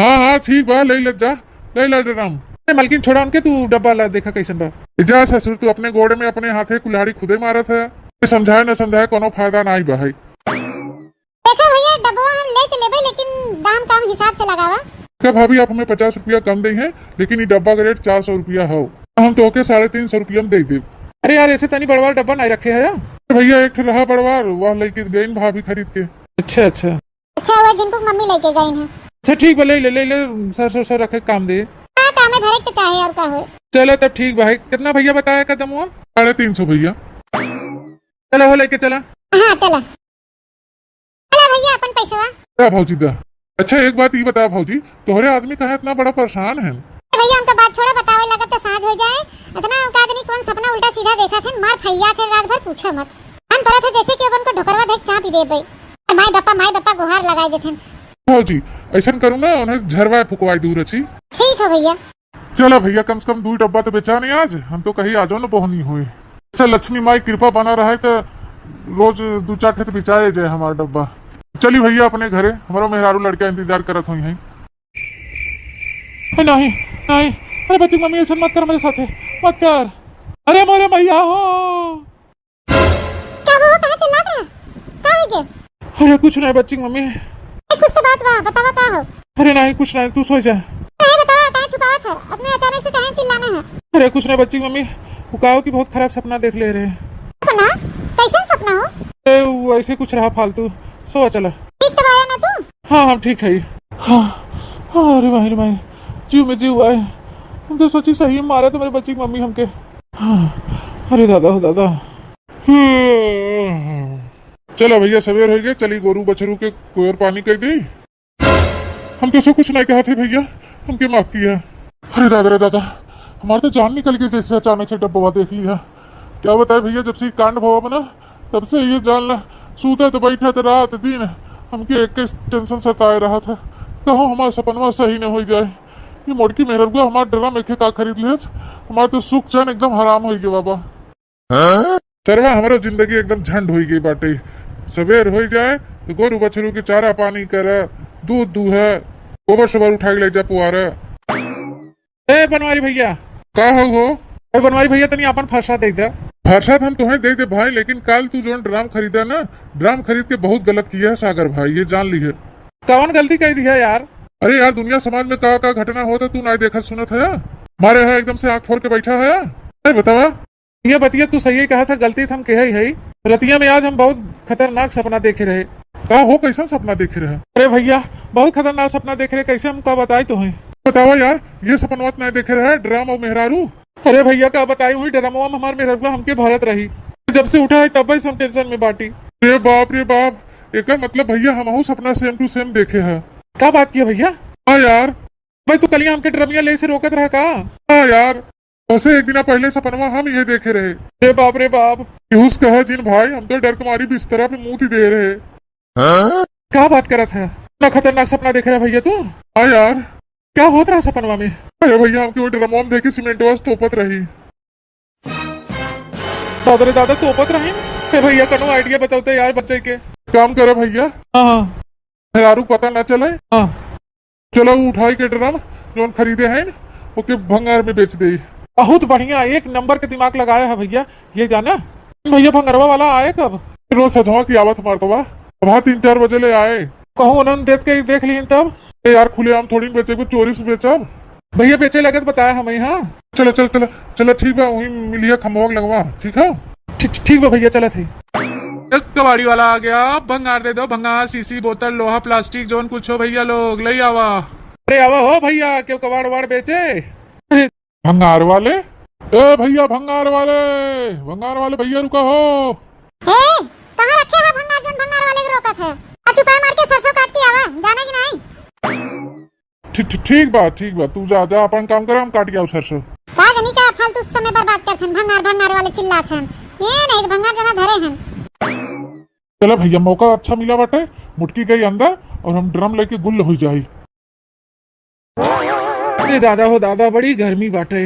हाँ, हाँ, ठीक बा, ले ले जा, ले ले ड्रम। अरे मलकिन, छोड़ा उनके, तू डब्बा ला, देखा कैसन बा। जा ससुर, तू अपने गोड़े में अपने हाथे कुल्हाड़ी खुदे मारत है। समझाए न समझाए, कोनो फायदा नाई बा है। देखा भैया, डब्बा हम लेके लेबे, लेकिन दाम काम हिसाब से लगावा। देखा भाभी, आप हमें पचास रुपया कम दे हैं, लेकिन ये डब्बा का रेट चार सौ रुपया हो, हम तो ओके साढ़े तीन सौ रुपया में दे देब। अरे यार, ऐसे तनी बड़वार डब्बा नहीं रखे है यार। भैया, एक ठे रहा बड़वार, वह लेके गई भाभी खरीद के। अच्छा, अच्छा। अच्छा, वह जिनको मम्मी लेके गई हैं। अच्छा, ठीक बा, ले ले, ले ले, सर, सर, सर रखे काम दे। हाँ, तो हमें भरे के चाहे और का होए। चलो तब ठीक बा, है कितना भैया बताया कदम हुआ? साढ़े तीन सौ भैया। चलो हो लेके चला। हाँ, चला। चला भैया, अपन पैसवा। दा भौजी दा। अच्छा, एक बात ई बता भौजी, तोहरे आदमी काहे इतना बड़ा परेशान है? ए भैया, हम तो बात छोड़ा, बतावे लगत तो साँझ हो जाए। इतना का जनी कौन सपना उल्टा सीधा देखा थे, मार फैया थे रात भर, पूछो मत। मन परत है जैसे कि अपन को ढोकरवा देख चाँप ही देबे। माई बापा, माई बापा गुहार लगाए देथे। भौजी, ऐसन करू ना, उन्हें झरवाए फुकवाए दूर अछि। ठीक है भैया। चला भैया, कम से कम दू डब्बा तो बेचा नहीं आज, हम तो कहीं आजो न बोहनी हुए। अच्छा, लक्ष्मी माई कृपा बना रहे तो रोज दू चार ठे तो बेचाए जाए हमारा डब्बा। चली भैया अपने घरे, हमारो मेहरारू लड़का इंतजार करत हुई हैं। ए, नहीं, नहीं, अरे बच्ची मम्मी, ऐसा मत कर मेरे साथ, मत कर। अरे मोरे मैया हो। का हुआ, काहे चिल्लात रहा? का हो गया? अरे कुछ नहीं बच्ची मम्मी। ए, कुछ तो बात बा, बतावा का हो? अरे नहीं कुछ नहीं, तू सो जा। काहे बतावा, काहे छुपावत है? अपने अचानक से काहे चिल्लाना है? अरे कुछ नहीं बच्ची मम्मी, वो का हो कि बहुत खराब सपना देख ले रहे। सपना? कैसन सपना हो? अरे वो ऐसे कुछ रहा फालतू, सो चला। ठीक तो आया ना तू? हाँ, हम ठीक है। हाँ, हाँ, अरे भाई, अरे भाई, जीव में जीव आए। हम तो सोची सही मारा तो मेरे बच्ची की मम्मी हमके। हाँ, अरे दादा हो दादा। चला भैया, सवेर हो गया, चली गोरू बछरू के कोयर पानी कर दी। हम तो से कुछ नहीं कहा थे भैया, हमके माफ किया। अरे दादा रे दादा, हमारे तो जान निकल गई जैसे अचानक से डब्बवा देख लिया। क्या बताए भैया, जब से ई कांड भवा बना, तब से ये जान ला, सूतत बैठत रात दिन हमके एक टेंशन सताए रहा था, कहूँ हमार सपनवा सही न हो जाए। ये मोटकी मेहररुआ हमार ड्रम एके का खरीद लेस, हमार तो सुख चैन एकदम हराम हो गया बाबा। सरवा, हमरो जिंदगी एकदम झंड हो गई बाटे। सवेर हो जाए तो गोरू बछरू के चारा पानी कर, दूध दूह, गोबर सोबर उठा के ले जा पुआरा। ए बनवारी भैया। का हो हो? ए बनवारी भैया, तनी आपन फरसा दे दे। फरसा हम तोहे दे दे भाई, लेकिन काल तू जोन ड्राम खरीदा ना, ड्राम खरीद के बहुत गलत किया है सागर भाई, ये जान ली है। कौन गलती कर दी है यार? अरे यार, दुनिया समाज में का का घटना होता तू ना देखत सुनत है। मारे है एकदम से आँख फोड़ के बैठा है। अरे बतावा। ये बतिया तू सही कहा था, गलती तो हम कहे ही है। रतिया में आज हम बहुत खतरनाक सपना देखे रहे। का हो, कैसन सपना देखे रहे? अरे भैया, बहुत खतरनाक सपना देखे रहे, कैसे हम का बताई तोहे? बतावा यार, ये सपनवा तो नहीं देखे रहे, ड्राम और मेहरारू। अरे भैया, का बताई, वही ड्रामवा में हमार मेहररुआ हमके भरत रही। जब से उठा है तब से हम टेंशन में बाटी। रे बाप रे बाप, एकर मतलब भैया हमहू सपना same to same देखे है। का बात किया भैया? हाँ यार। भाई तू कलिया हमके ड्रमिया ले से रोकत रहा का? हाँ यार, वैसे एक दिना पहले सपनवा हम ये देखे रहे। रे बाप रे बाप। पीयूष कहे जिन भाई, हम तो डर के मारी बिस्तरा पे मूत दे रहे। हाँ? का बात करत है? ना खतरनाक सपना देख रहा भैया तू? हाँ यार। क्या होत रहा सपनवा में? अरे भैया, हमके वो ड्रमवा में देखे सीमेंटवा से तोपत रही। दादा रे दादा, तोपत रही। ए भैया, कनो idea बताओ तो यार बच्चे के। काम करे भैया। हाँ, हाँ। मेहरारू पता ना चले। हाँ। चलो, उठाई के ड्रम जौन खरीदे हैं, ओके भंगार में बेच दे। बहुत बढ़िया, एक नंबर के दिमाग लगाया है भैया। ये जाना भैया, भंगरवा वाला आए कब? रोज सझवा की आवत हमार तो बा। अब हाँ, तीन चार बजे ले आए। कहूँ उन्होंने देख के देख ली तब। ए यार, खुलेआम थोड़ी बेचे, चोरी से बेचब। भैया बेचे लगत बताया हम यहाँ। चलो, चलो, चलो, चलो, ठीक बा, वहीं मिलिया खम्भवा के लगवा, ठीक है? ठीक, ठीक बा भैया, चलत है। एक कबाड़ी वाला आ गया, भंगार दे दो, भंगार, शीशी, बोतल, लोहा, प्लास्टिक, जौन कुछ हो भैया लोग, ले आवा। अरे आवा हो भैया, क्यों कबाड़ वाड़ बेचे? अरे भंगार वाले, ए भैया भंगार वाले, भंगार वाले भैया रुका हो। ए, कहाँ रखे है भंगार, जौन भंगार वाले के रोकत है? आ चुपा मार के सरसों काट के आवा, जाने की नहीं? ठी-, ठी-, ठीक बा, ठीक बा, तू जा, जा अपन काम कर, हम काट के आऊ सरसों। का जनी का फालतू समय बर्बाद करत हन, भंगार भंगार वाले चिल्लात हन। ए नहीं, भंगार जना धरे हन। चला भैया, मौका अच्छा मिला बाटे, मुटकी गई अंदर और हम ड्रम लेके गुल हो जाई। अरे दादा हो दादा, बड़ी गर्मी बाटे।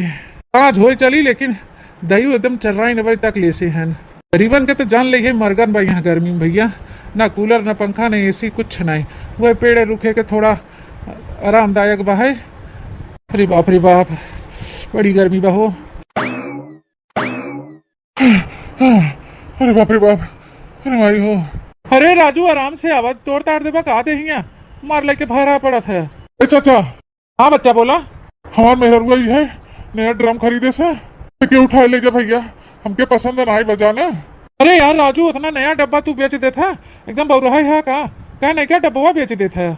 आज होए चली, लेकिन दयू एकदम चर्राई नब्बे तक लेसे हन। गरीबन के तो जान ले मरगन बा यहाँ गर्मी में भैया, ना कूलर, ना पंखा, ना एसी, कुछ नहीं। वह पेड़ रुखे के थोड़ा आरामदायक बा है। अरे बाप रे बाप, बड़ी गर्मी बा हो। अरे बाप रे बाप, अरे माई हो। अरे राजू, आराम से आवाज तोड़ ताड़ देबा का देहिया, मार लेके भरा पड़त है। ए चाचा। हाँ बच्चा, बोला। हमार मेहररुआ ई है, नया ड्रम खरीदे से, के उठा ले जा भैया, हमके पसंद ना आई बजा ना। अरे यार राजू, उतना नया डब्बा तू बेच देत है, एकदम बौराहा है का? का नया डब्बा बेच देत है?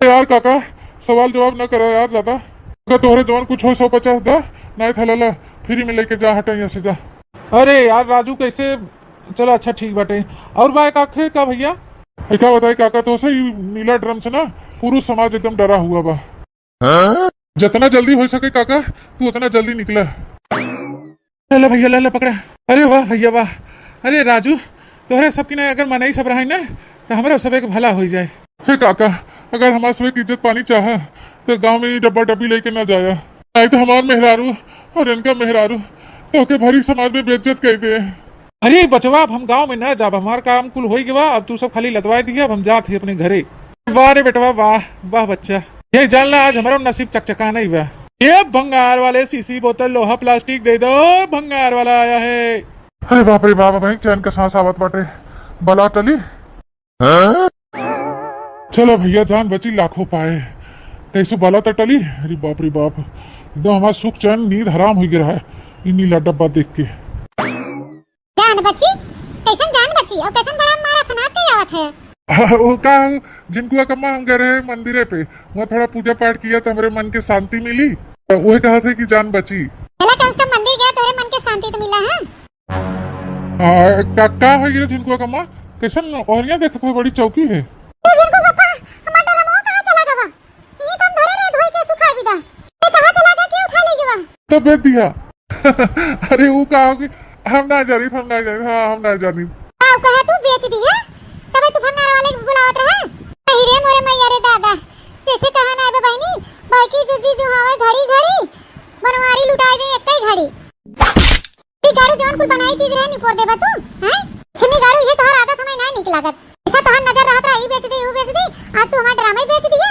यार काका, सवाल जवाब न करा यार ज्यादा। अगर तोहरे जवन कुछ हो सौ पचास दा, नहीं था लाला, फ्री में लेके जा, हटा यहाँ से जा। अरे यार राजू, कैसे? चला अच्छा ठीक बाटे। और बा एक आखिर का भैया? ऐसा बताए काका, तो से ई नीला ड्रम से ना पूरा समाज एकदम डरा हुआ बा। हाँ? जितना जल्दी हो सके काका, तू उतना जल्दी निकला। ले ले भैया, ले ले पकड़ा। अरे वाह भैया वाह। अरे राजू, तोहरे सबकी ना अगर मनई सब रहे ना, तो हमरा सबे के भला हो जाए। हे काका, अगर हमार सबके इज्जत पानी चाहा, तो गाँव में ई डब्बा डब्बी लेके ना जाया, नहीं तो हमार मेहरारू और इनका मेहरारू तोहके भरी समाज में बेइज्जत कर दे। अरे बचवा, अब हम गाँव में ना जाब, हमार काम कुल होई गवा, अब तू सब खाली लदवाई दिया, अब हम जात ही अपने घरे। वाह रे बेटवा, वाह, वाह बच्चा, ये जान ला आज हमारा नसीब चकचका नहीं बा। ये भंगार वाले शीशी बोतल लोहा प्लास्टिक दे दो, भंगार वाला आया है। अरे बाप रे बाप, भाई चैन का सांस आवत बाटे। बला टली। चलो भैया, जान बची लाखों पाए। कैसो बला त टली। अरे बाप रे बाप, एकदम हमार सुख चैन नींद हराम हो गया है ई नीला डब्बा देख के। जान बची? कैसन जान बची? और कैसन बड़ा मारा फनात के आवत है? वो का हो, जिनको कम्मा हम गए रहे मंदिरे पे, वहाँ थोड़ा पूजा पाठ किया तो हमरे मन के शांति मिली, तो वही कहा थे कि जान बची। चला कम से कम मंदिर गया, तोरे मन के शांति तो मिला है। आ, का, का हो गया झिनकुआ कम्मा? कैसन ओहरिया देखत हो, बड़ी चौकी है। ए झिनकू पापा, हमार डरमवा कहाँ चला गवा? यही तो हम धरे रहे धोई के सुखा विदा। ए कहाँ चला गया, के उठा ले गवा? तो बेच दिया। अरे वो का हो कि हम ना जानी, हम ना जानी, हाँ हम ना जानी। का कहा तू बेच दिया? तबे तू भंगार वाले के बुलावत रहा। अरे रे मोरे मैया रे दादा, जैसे कहा ना बे बहनी, बड़की जीजी जो हवे घड़ी घड़ी बनवारी लुटाई दे एक ही घड़ी। ई गाड़ू जवन कुल बनाई चीज रहे, निपोर देबा तू, हैं? छिन्नी गाड़ू, ये तोहर आदत हमें नाहीं निक लागत। ऐसा तोहर नजर रहत रहा, ई बेच दी, ऊ बेच दी, आज तू हमार ड्रामा ही बेच दिया।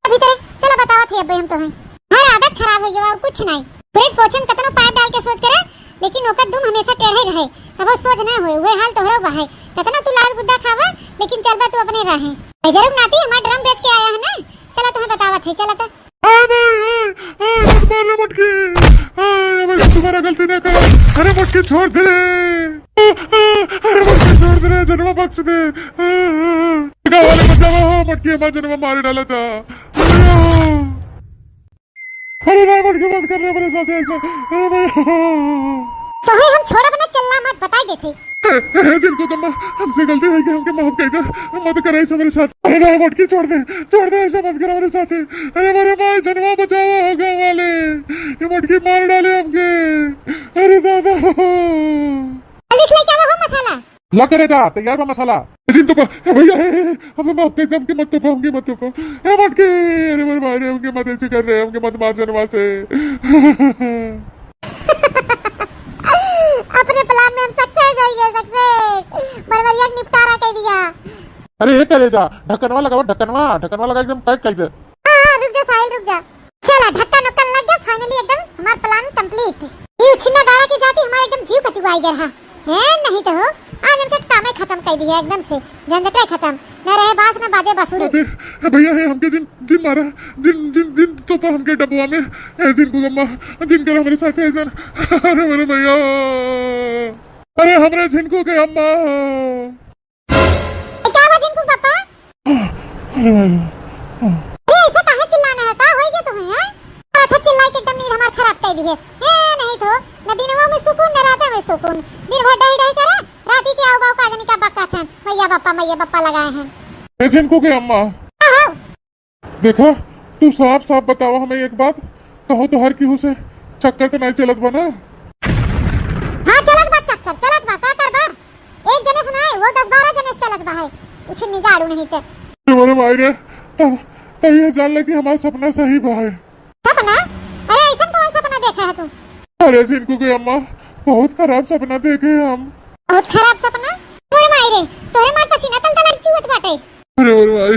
अभी तेरे, चलो बतावत है अब्बे हम तोहें। हर आदत खराब हो गया और कुछ नाहीं। ब्रेक पोछन कतनो पाइप डाल के सोच करे, लेकिन ओकर दुम हमेशा टेढ़े रहे, कबो सोच ना होए। वह हाल तोहरो बा है, कतना तू लाल गुद्दा खावा, लेकिन चलबा तू अपने राहे। ए जरूर नाती, हमार ड्रम बेच के आया है ना, चला तोहें बतावत है, चला तो। हाय भाई, हाय, हाय, मत मार रे मटकी। हाय, अब ऐसा दोबारा गलती ना कर। अरे मटकी छोड़ दे रे। अरे मटकी छोड़ दे रे, जनवा बख्श दे। गाँव वाले बचावा हो, मटकी हमार जनवा मारे डाला था। अरे नहीं मटकी, मत कर रे मेरे साथ ऐसा। अरे भाई। तोहे हम छोड़ब ना, चलना मत, बताई देते। ए, ए, जिनको कम्मा, हमसे गलती हो गई, हमके माफ कर दे, मत करे ऐसा मेरे साथ। अरे नहीं, मटकी छोड़ दे, छोड़ दे, ऐसा मत करो मेरे साथ। अरे मेरे भाई, जनवा बचावा हो गाँव वाले, ये मटकी मार डाले हमके। अरे दादा। पुलिस लेके आवा हो मसाला। ला करे जा, तैयार बा मसाला। जिनको कम्मा, ए भैया, ए, ए, हमें माफ कर दे, हमके मत तोपा, हमके मत तोपा। ए मटकी, अरे मेरे भाई रे, हमके मत ऐसे कर रहे, हमके मत मार जनवा से। अपने प्लान में हम सक्सेस हो गए, सक्सेस। बरबरिया के निपटारा कर दिया। अरे ये करे जा, ढक्कनवा लगावा, ढक्कनवा, ढक्कनवा लगा एकदम पैक कर दे। हाँ, हाँ, रुक जा साहिल, रुक जा। चला, ढक्कन उक्कन लग गया, finally एकदम हमार प्लान कंप्लीट। ये उछिन्ना गाड़ा के जाती हमार एकदम जीव कचुआई गया है। हैं, नहीं तो हो, आज इनके कामे खत्म कर दिया एकदम से, झंझटे खत्म। न रहे बांस, न बाजे बांसुरी। अबे, ए भैया, हे हमके जिन, जिन मारा, जिन, जिन, जिन तोपा हमके डब्बा में, ए जिनको कम्मा, जिन कर हमरे साथ है जन। अरे मेरे भैया, अरे हमरे जिनको के अम्मा। ए, का बा जिनको पापा? अरे भाई। ए, ऐसे काहे चिल्लाना है? का होई गया तुम्हें, हैं? अच्छा, चिल्लाई के एकदम नींद हमार खराब कर दी है। ए, नहीं तो, न दिनवा में सुकून, न रात में सुकून। दिन भर डही डही करे, राती के आओ गाओ का जानी का बक्का थे। मैया बापा, मैया बापा लगाए हैं। ए, जिनको के अम्मा। हाँ, हाँ। देखा, तू साफ साफ बतावा हमें एक बात, कहो तो हर केहू से चक्कर तो नहीं चलत बा ना? हाँ, चलत बा चक्कर, चलत बा, का करबा? एक जने से नहीं, वो दस बारह जने से चलत बा है, उछिन्नी गाड़ू नहीं ते। अरे माई रे, तब, तब ये जान ले कि हमारा सपना सही बा है। सपना? अरे, ऐसन कौन सपना देखा है तू? अरे, जिनको के अम्मा, बहुत खराब सपना देखे हम। बहुत खराब सपना? अरे माई रे, तोरे मार पसीना तल तल चुअत बाटे। अरे, अरे भाई।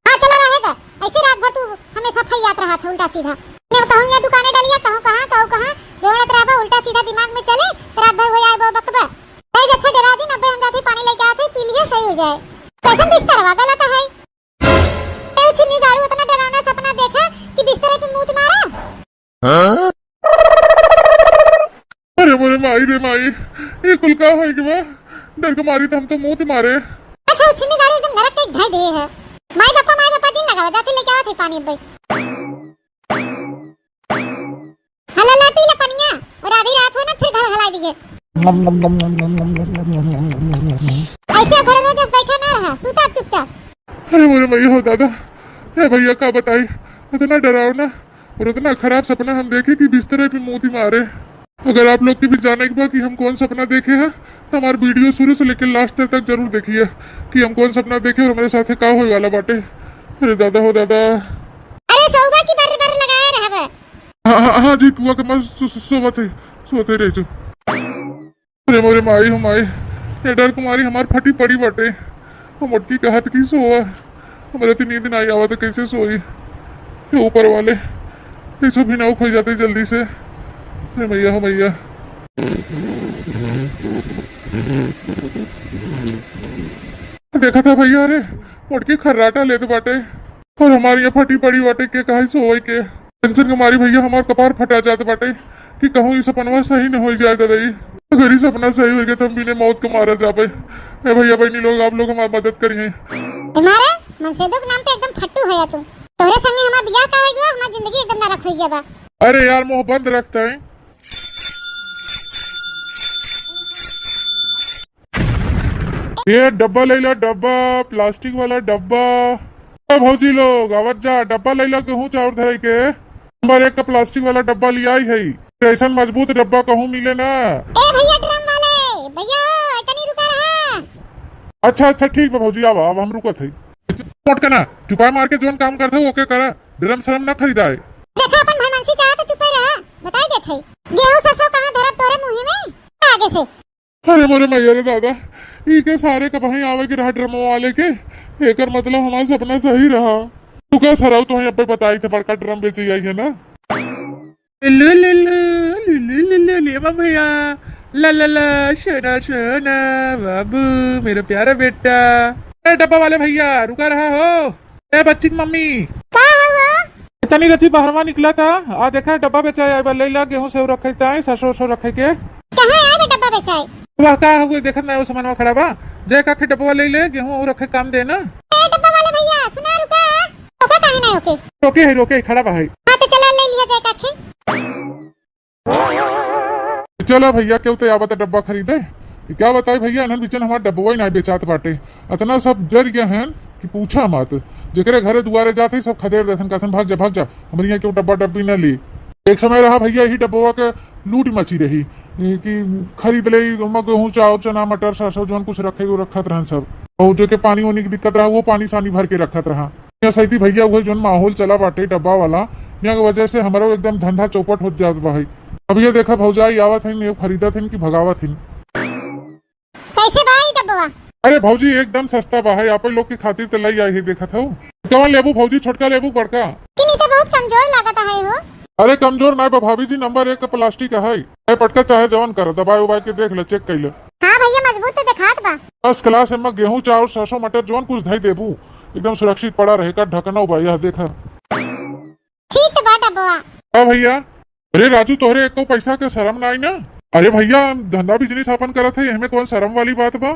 हाँ, चला रहे दे। ऐसे रात भर तू हमेशा फैयात रहा था उल्टा सीधा। ने कहूँ ये दुकाने डलिया, कहूँ कहाँ, कहूँ कहाँ, दौड़त रहबा उल्टा सीधा दिमाग में चले, तो रात भर वही आए वो बकबा। ए, अच्छा डरा जी, नब्बे हम जाते पानी लेके आते, पी लिए सही हो जाए। कैसन बिस्तरवा गलत है? ए, उछिन्नी गाड़ू उतना डरावना सपना देखा कि बिस्तरे पे मूत मारा। अरे मोरे माई रे माई, ये कुल का होई गवा? डर के मारी तो हम तो मूत मारे। अच्छा, उछिन्नी गाड़ू एकदम नरक के ढाई दिए है। माई बापा, माई बापा जिन लगावा, जाते लेके आवा थे पानी अब्बे। हला ला पी ले पनिया, और आधी रात हो ना फिर घर हलाई दिए। ऐसे घर रोज ऐसे बैठा ना रहा, सूता चुपचाप। अरे मोरे भैया हो दादा, ए भैया का बताई, इतना डरावना और इतना खराब सपना हम देखे कि बिस्तरे पे मूत मारे। अगर आप लोग के भी जाने के बा कि हम कौन सपना देखे हैं, तो हमार वीडियो शुरू से लेके लास्ट तक जरूर देखिए कि हम कौन सपना देखे और हमारे साथे का होए वाला बाटे। अरे दादा हो दादा। अरे सौबा की बर बर लगाए रहबे। हाँ, हाँ, हाँ जी, कुआ के मर सो-, सो-, सोवत है, सोवत है रह जो। अरे मोरे माई हो माई, ये डर कुमारी हमार फटी पड़ी बाटे। हम मोटकी कहत की सोवा, हमरे तो नींद ना आवा तो कैसे सोई? हे ऊपर वाले, कैसे भी ना उठ जाते जल्दी से। अरे मैया हो मैया। देखा था भैया, अरे मोटकी खर्राटा लेत बाटे और हमारी यहाँ फटी पड़ी बाटे के कहा सोवे के। टेंशन के मारी भैया हमार कपार फटा जात बाटे कि कहूँ ई सपनवा सही न हो जाए ददाई। अगर ई सपना सही हो गया तो हम बिने मौत के मारा जाबे। ए भैया बहनी लोग, आप लोग हमार मदद करिए। तुम्हारे मनसेदो के नाम पे एकदम फट्टू है तू। तोहरे संगे हमार बियाह का हो गया, हमार जिंदगी एकदम नरक हो गया बा। अरे यार, मुंह बंद रखता है। ये डब्बा ले ला, डब्बा, प्लास्टिक वाला डब्बा। ए भौजी लोग, आवत जा, डब्बा ले ला, गेहूं चाउर धरे के। नंबर एक का प्लास्टिक वाला डब्बा ले आई है। ऐसन मजबूत डब्बा कहूं मिले ना। ए भैया ड्रम वाले, भैया, तनी रुका रहा। अच्छा, अच्छा, ठीक बा भौजी, आवा, अब हम रुकत है। मोटकना, चुपाय मार के जोन काम करत है, ओके करा, ड्रम शरम ना खरीदाए। देखा, अपन भलमनसी चाहे तो चुपे रहा, बताई देत है। गेहूं सरसों कहाँ धरत तोरे मुंह में? आगे से। अरे मोरे मैया रे दादा, ई के सारे कबहीं आवे के रहा ड्रमो वाले के, एकर मतलब हमार सपना सही रहा। तू का सराउ तो अब्बे बताई थे, बड़का ड्रम बेचे आई है ना। लु, लु, लु, लु, लु, लु, लु, ले मा भैया, ला, ला, ला, सोना, सोना, बाबू, मेरा प्यारा बेटा। ए, डब्बा वाले भैया, रुका रहा हो। ए, बच्ची की मम्मी। का हुआ? इतनी रची बहरवा निकला था, आ देखा डब्बा बेचा है, ले ला, गेहूं से रखे ताए, सरसों, सरसों रखे के। कहाँ है बे डब्बा बेचाए? वह का हुआ, देखत ना, वो सामानवा खड़ा बा, जे का के डब्बा ले ले, गेहूं और रखे काम देना। ए, डब्बा वाले भैया, सुना, रुका, ओका काहे ना ओके? रोके है, रोके है, खड़ा बा है। हाँ, तो चला, ले लिया जाए काखे। चला भैया, केहू तो आवत डब्बा खरीदे। ये क्या बताई भैया, इन्हन बीचन हमार डब्बा ही ना बेचात बाटे। इतना सब डर गए हैं कि पूछा मत। जेकरे घरे दुआरे जाते ही सब खदेड़ देथन, कहथन, "भाग जा, भाग जा, हमारे यहाँ केहू डब्बा डब्बी ना ली।" एक समय रहा भैया, यही डब्बवा के लूट मची रही कि खरीद ले, ओमा गेहूं, चाउर, चना, मटर, सरसों, जौन कुछ रखे, वो रखत रहन सब। और जो के पानी वानी की दिक्कत रहा, वो पानी सानी भर के रखत रहा। या सैती भैया, उहे जौन माहौल चला बाटे डब्बा वाला, या के वजह से हमरो एकदम धंधा चौपट होत जात बा है। अब ये देखा भौजाई आवत हइन, ये खरीदत हइन कि भगावत हइन। कैसे बा ई डब्बवा? अरे भौजी, एकदम सस्ता बा है, आप लोग के खातिर तो लई आई है, देखत हो। कौन लेबू भौजी, छोटका लेबू बड़का? किनी तो बहुत कमजोर लागत है हो। अरे कमजोर ना बा भाभी जी, नंबर एक का प्लास्टिक है। ए पटका चाहे जवन कर, दबाए उबाए के देख ले, चेक कर ले। हाँ भैया, मजबूत तो दिखात बा। फर्स्ट क्लास, एमा गेहूं, चाउर, सरसों, मटर, जौन कुछ धई देबू, एकदम सुरक्षित पड़ा रहे का ढकनो बा, यह देखा। ठीक तो बा डब्बा। हाँ भैया। अरे राजू, तोहरे एको पैसा के शरम ना आई ना? अरे भैया, हम धंधा बिजनेस आपन करत है, एहमे कौन शरम वाली बात बा?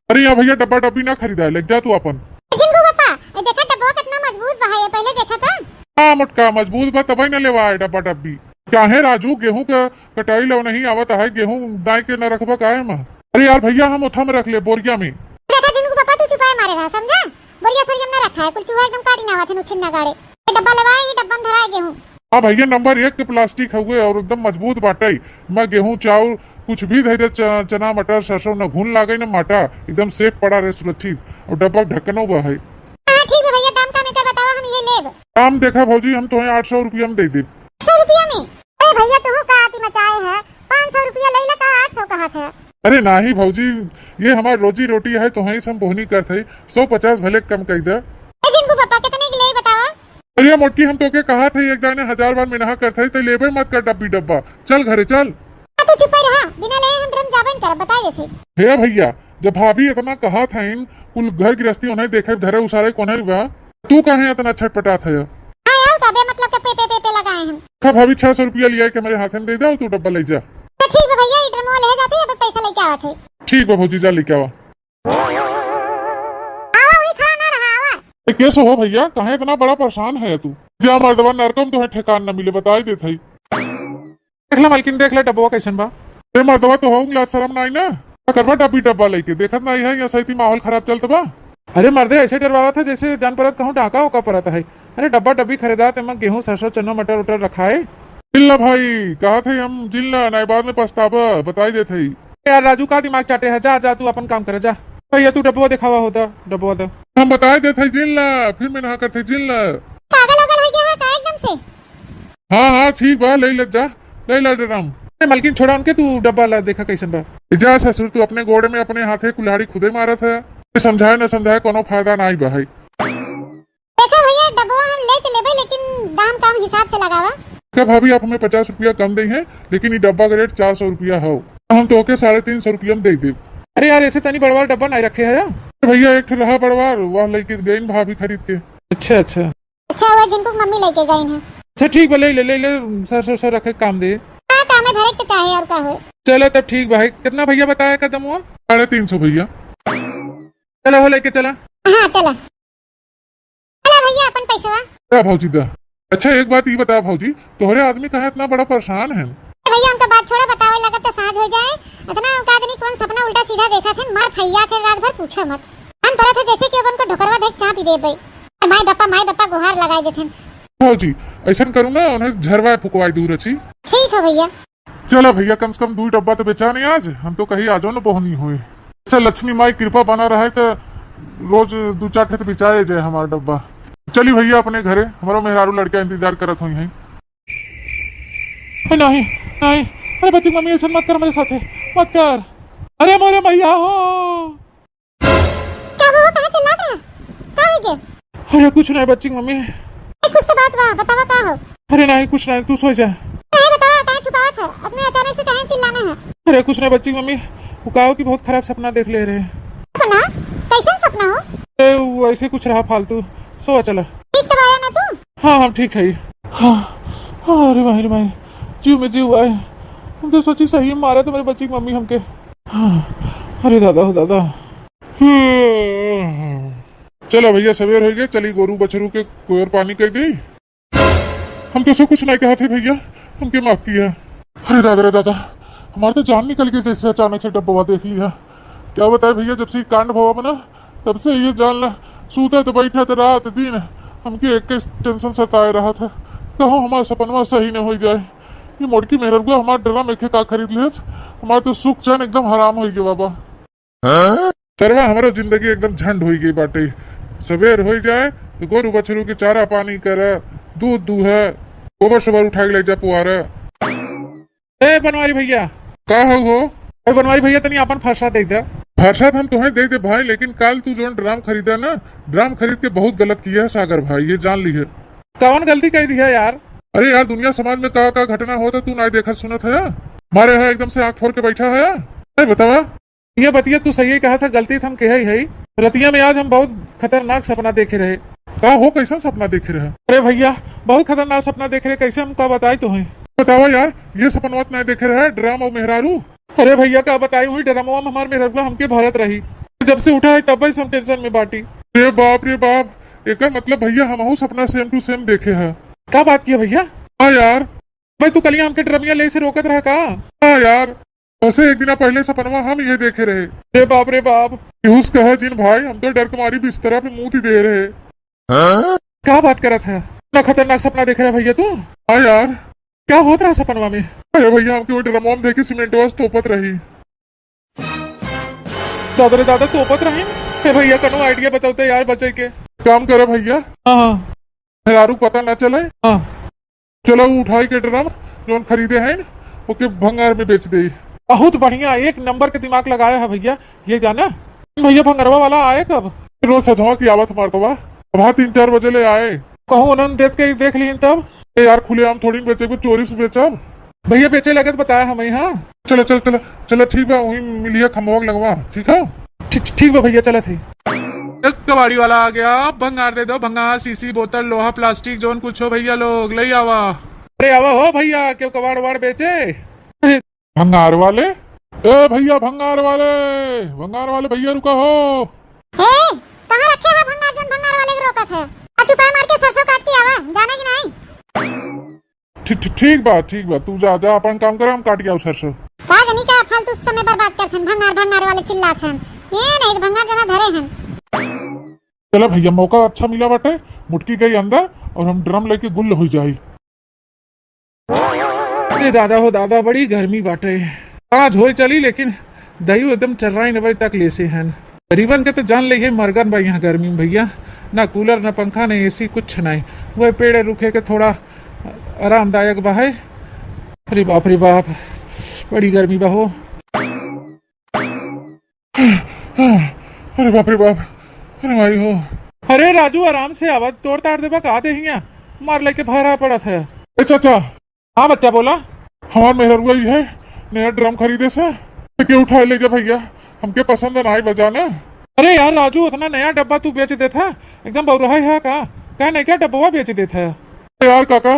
अरे यहाँ भैया डब्बा डब्बी ना खरीदा, ले जा तू आपन। जिंकू पापा, ए देखा डब्बा कितना मजबूत बा है, ये पहले देखा था। हाँ मोटका, मजबूत बा तबही ना लेवा है डब्बा डब्बी। काहे राजू, गेहूं के कटाई लो नहीं आवत है, गेहूं दाई के ना रखबा काहे में? अरे यार भैया, हम ओथा में रख ले, बोरिया में। देखा जिंकू पापा, तू चुपाए मारे रहा, समझा? बोरिया सोरिया में ना रखा है, कुल चूहा एकदम काटी ना आवत है, नुच्छिन ना गाड़े। ये डब्बा लेवा, ये डब्बा में धरा है गेहूं। हाँ भैया, नंबर एक के प्लास्टिक हउए और एकदम मजबूत बाटे। मैं गेहूं, चाउर, कुछ भी धरे, च-, चना, मटर, सरसों, न घुन लागे न माटा, एकदम सेफ पड़ा रहे, सुरक्षित। और डब्बा ढक्कनो बा है। हाँ ठीक बा भैया, दाम का में का बतावा, हम ये लेब। दाम देखा भौजी, हम तोहे आठ सौ रुपया में दे देब। सौ रुपया में? अरे भैया, तू का आती मचाए है, पाँच सौ रुपया ले ला का आठ सौ कहत है? अरे नाही भौजी, ये हमार रोजी रोटी है, तोहे से हम बोहनी करत है, सौ पचास भले कम कर दे। ए जिंकू पापा, कितने के ले बतावा? अरे मोटकी, हम तोके कहा थे एक दाने हजार बार मिनहा करत है, तो लेबे मत कर डब्बी डब्बा। चल घरे चल। आ, तू चुप रहा, बिना ले हम ड्रम जाबे न करब, बताई देथे। हे भैया, जब भाभी इतना कहा था इन, कुल घर गृहस्थी उन्हें देखे धरे उसारे कोने बा, तू काहे इतना छटपटात है? हाँ यार, तबे मतलब के पे, पे, पे, पे लगाए हैं। खा भाभी, छह सौ रुपया लिया के हमारे हाथ में दे दे, तू डब्बा ले जा। तो ठीक बा भैया, ई ड्रमवा ले जाते, अब पैसा लेके आवत है। ठीक बा भौजी, जा लेके आवा। आवा, वही खड़ा ना रहा, आवा। ए, कैसे हो भैया, काहे इतना बड़ा परेशान है तू? जा मर्दवा, नरकम तोहे ठेकान न मिले, बताई देत हई। देख ले मालकिन, देख ले डब्बवा कैसन बा। ए मर्दवा, तो हो लाज शरम नाई ना? का करबा डब्बी डब्बा लेके? देखत नाई है, यहाँ सही माहौल खराब चलत बा। अरे मर्दे, ऐसे डरवावत है जैसे जान परत कहूँ डाका ओका परत है। अरे डब्बा डब्बी खरीदा, तेमा गेहूँ, सरसों, चनो, मटर उटर रखा है। जिन ला भाई, कहा थे हम, जिन ला, नाई बाद में पछताबा, बताई देत हई। यार राजू, का दिमाग चाटे है, जा, जा, तू अपन काम करे, जा। भैया, तू डब्बा देखावा होता, डब्बा दा। हम बताई देत हई, जिन ला, फिर में ना करते, जिन ला। पागल उगल हो गया है का एकदम से? हाँ, हाँ, ठीक बा, ले ले जा, ले ले ड्रम। अरे मलकिन, छोड़ा उनके, तू डब्बा ला, देखा कैसन बा। जा ससुर, तू अपने गोड़े में अपने हाथे कुल्हाड़ी खुदे मारत है। समझाए न समझाए, कोनो फायदा नाई बा है। देखा भैया, डब्बा हम ले तो लेबे, लेकिन दाम काम हिसाब से लगावा। देखा भाभी, आप हमें पचास रुपया कम दे हैं, लेकिन ये डब्बा का रेट चार सौ रुपया हो, हम तो ओके साढ़े तीन सौ रुपया में दे देब। अरे यार, ऐसे तनी बड़वार डब्बा नहीं रखे है यार। भैया, एक ठे रहा बड़वार, वह लेके गई भाभी खरीद के। अच्छा, अच्छा। अच्छा हुआ जिनको मम्मी लेके गई हैं। अच्छा, ठीक बा, ले ले, ले ले, सर, सर, सर रखे काम दे। हाँ, काम में भरे के चाहे और का होए। चलो तब ठीक बा। कितना भैया बताया का दमुआ? साढ़े तीन सौ भैया। चलो हो, लेके चला। हाँ, चला। चला भैया, अपन पैसवा। का भौजी दा? अच्छा, एक बात ई बता भौजी, तोहरे आदमी काहे इतना बड़ा परेशान है? भैया, हमका बात छोड़ा, बतावे लागत तो साँझ हो जाए। इतना का जानी कौन सपना उल्टा सीधा देखा थे, मार फैया थे रात भर, पूछो मत। मन परत है जैसे कि अपन को ढोकरवा देख चाँप ही देबे। माई बप्पा, माई बप्पा गुहार लगाई देथे। भौजी, ऐसन करू ना, उन्हें झरवाए फुकवाई दूर अछि। ठीक है भैया। चला भैया, कम से कम दू डब्बा तो बेचा नहीं आज, हम तो कहीं आजो न बोहनी होए। अच्छा, लक्ष्मी माई कृपा बना रहे तो रोज दू चार ठे तो बेचाए जाए हमारा डब्बा। चली भैया अपने घरे, हमारा मेहरारू लड़का इंतजार करत होई हैं। ए, नहीं, नहीं, अरे बच्ची मम्मी, ऐसा मत कर मेरे साथे, मत कर। अरे मोरे मैया हो। का हुआ? काहे चिल्लात रहा? का हो गया? अरे कुछ नहीं बच्ची मम्मी। ए, कुछ तो बात बा, बतावा का हो? अरे नहीं, कुछ नहीं, तू सो जा। काहे बतावा, काहे छुपावत है? अपने अचानक से काहे चिल्लाना है? अरे कुछ नहीं बच्ची मम्मी, वो का हो कि बहुत खराब सपना देख ले रहे। सपना? कैसन सपना हो? अरे वो ऐसे कुछ रहा फालतू, सो चला। ठीक तो आया ना तू? हाँ, हम ठीक है। हाँ, हाँ, अरे भाई रे भाई, जीव में जीव आए। हम तो सोची सही मारा तो मेरे बच्ची मम्मी हमके। हाँ, अरे दादा हो दादा। चला भैया, सवेर हो गए, चली गोरू बछरू के कोयर पानी कर दी। हम तो सब कुछ नहीं कहा थे भैया, हमके माफ किया। अरे दादा रे दादा, हमारे तो जान निकल गई जैसे अचानक से डब्बा देख लिया। क्या बताए भैया, जब से ये कांड भवा बना, तब से ये जान ला, सूतत बैठत रात दिन हमके एक टेंशन सताए रहा था, कहूँ हमारा सपनवा सही न हो जाए। ये मोटकी मेहररुआ हमार ड्रम एके का खरीद लेस, हमार तो सुख चैन एकदम हराम हो गया बाबा। सरवा, हमारा जिंदगी एकदम झंड हो गई बाटे। सवेर हो जाए तो गोरू बछरू के चारा पानी कर, दूध दूह, गोबर सोबर उठा के ले जा पुआरा। ए बनवारी भैया। का हो हो? ए बनवारी भैया, तनी आपन फरसा दे दे। फरसा तो हम तुम्हें दे दे भाई, लेकिन काल तू जोन ड्राम खरीदा ना, ड्राम खरीद के बहुत गलत किया है सागर भाई, ये जान ली है। कौन गलती कर दी है यार? अरे यार, दुनिया समाज में का का घटना होता तू ना देखत सुनत है, मारे है एकदम से आँख फोड़ के बैठा है। अरे बतावा। ये बतिया तू सही कहा था, गलती तो हम कहे ही है। रतिया में आज हम बहुत खतरनाक सपना देखे रहे। का हो, कैसन सपना देखे रहे? अरे भैया, बहुत खतरनाक सपना देखे रहे, कैसे हम का बताई तुम्हें? बतावा यार, ये सपनवा तो नहीं देखे रहे, ड्राम और मेहरारू। अरे भैया, का बताई, हुई ड्रामवा में हमार मेहररुआ हमके भरत रही। जब से उठा है तब से हम टेंशन में बाटी। रे बाप रे बाप, एकर मतलब भैया हमहू सपना same to same देखे है। का बात किया भैया? हाँ यार। भाई तू कलिया हमके ड्रमिया ले से रोकत रहा का? हाँ यार, वैसे एक दिना पहले सपनवा हम ये देखे रहे। रे बाप रे बाप। पीयूष कहे जिन भाई, हम तो डर के मारी बिस्तरा पे मूत दे रहे। हाँ? का बात करत है? ना खतरनाक सपना देख रहा भैया तू? हाँ यार। क्या होत रहा सपनवा में? अरे भैया, हमके वो ड्रमवा में देखे सीमेंटवा से तोपत रही। दादा रे दादा, तोपत रही। हे भैया, कनो idea बताओ तो यार बचे के। काम करे भैया। हाँ, हाँ। मेहरारू पता ना चले। हाँ। चलो उठाई के ड्रम जोन खरीदे हैं, ओके भंगार में बेच दे। बहुत बढ़िया, एक नंबर के दिमाग लगाया है भैया। ये जाना भैया, भंगरवा वाला आए कब? रोज सजवा की आवत हमार तो बा। अब हाँ, तीन चार बजे ले आए। कहूँ उन्होंने देख के देख ली तब। ए यार, खुलेआम थोड़ी बेचे, चोरी से बेचब। भैया बेचे लगत बताया हम, हाँ। चलो चलो चलो। चलो ठीक बा, वहीं मिलिया खंभवा के लगवा, ठीक है? ठीक, ठीक बा भैया, चलत है। एक कबाड़ी वाला आ गया, भंगार दे दो, भंगार, शीशी, बोतल, लोहा, प्लास्टिक, जोन कुछ हो भैया लोग, ले आवा। अरे आवा हो भैया, क्यों कबाड़ वाड़ बेचे? अरे भंगार वाले, ए भैया भंगार वाले, भंगार वाले भैया रुका हो। ए, कहाँ रखे है भंगार, जोन भंगार वाले के रोकत है? आ चुपा मार के सरसों काट के आवा, जाना कि नहीं? ठीक, ठीक, ठीक बा, ठीक बा, तू जा, जा अपन काम कर, हम काट के आऊ सरसों। का जानी का फालतू समय बर्बाद करथन, भंगार भंगार वाले चिल्लाथन। ये नहीं तो भंगार जना धरे हन। चला भैया, मौका अच्छा मिला बाटे, मुटकी गई अंदर और हम ड्रम लेके गुल हो जाई। ए दादा हो दादा, बड़ी गर्मी बाटे। आज होई चली, लेकिन दही एकदम चर्राई न बजे तक लेसे हन। गरीबन के तो जान लेहे मरगन बा यहाँ गर्मी में भैया। ना कूलर, ना पंखा, ना एसी, कुछ नहीं। वह पेड़े रुखे के थोड़ा आरामदायक बा है। अरे बाप रे बाप, बड़ी गर्मी बा हो। अरे बाप रे बाप, अरे माई हो। अरे राजू, आराम से आवाज तोड़ ताड़ देबा का देहिया? मार लेके भरा पड़त है। ए चाचा। हाँ बच्चा, बोला। हमार मेहररुआ ई है, नया ड्रम खरीदे से, के उठाए ले जा भैया, हमके पसंद ना आई बजा ना। अरे यार राजू, उतना नया डब्बा तू बेच देता, एकदम बौराहा है का? कह नहीं क्या डब्बा बेच देता है? यार काका,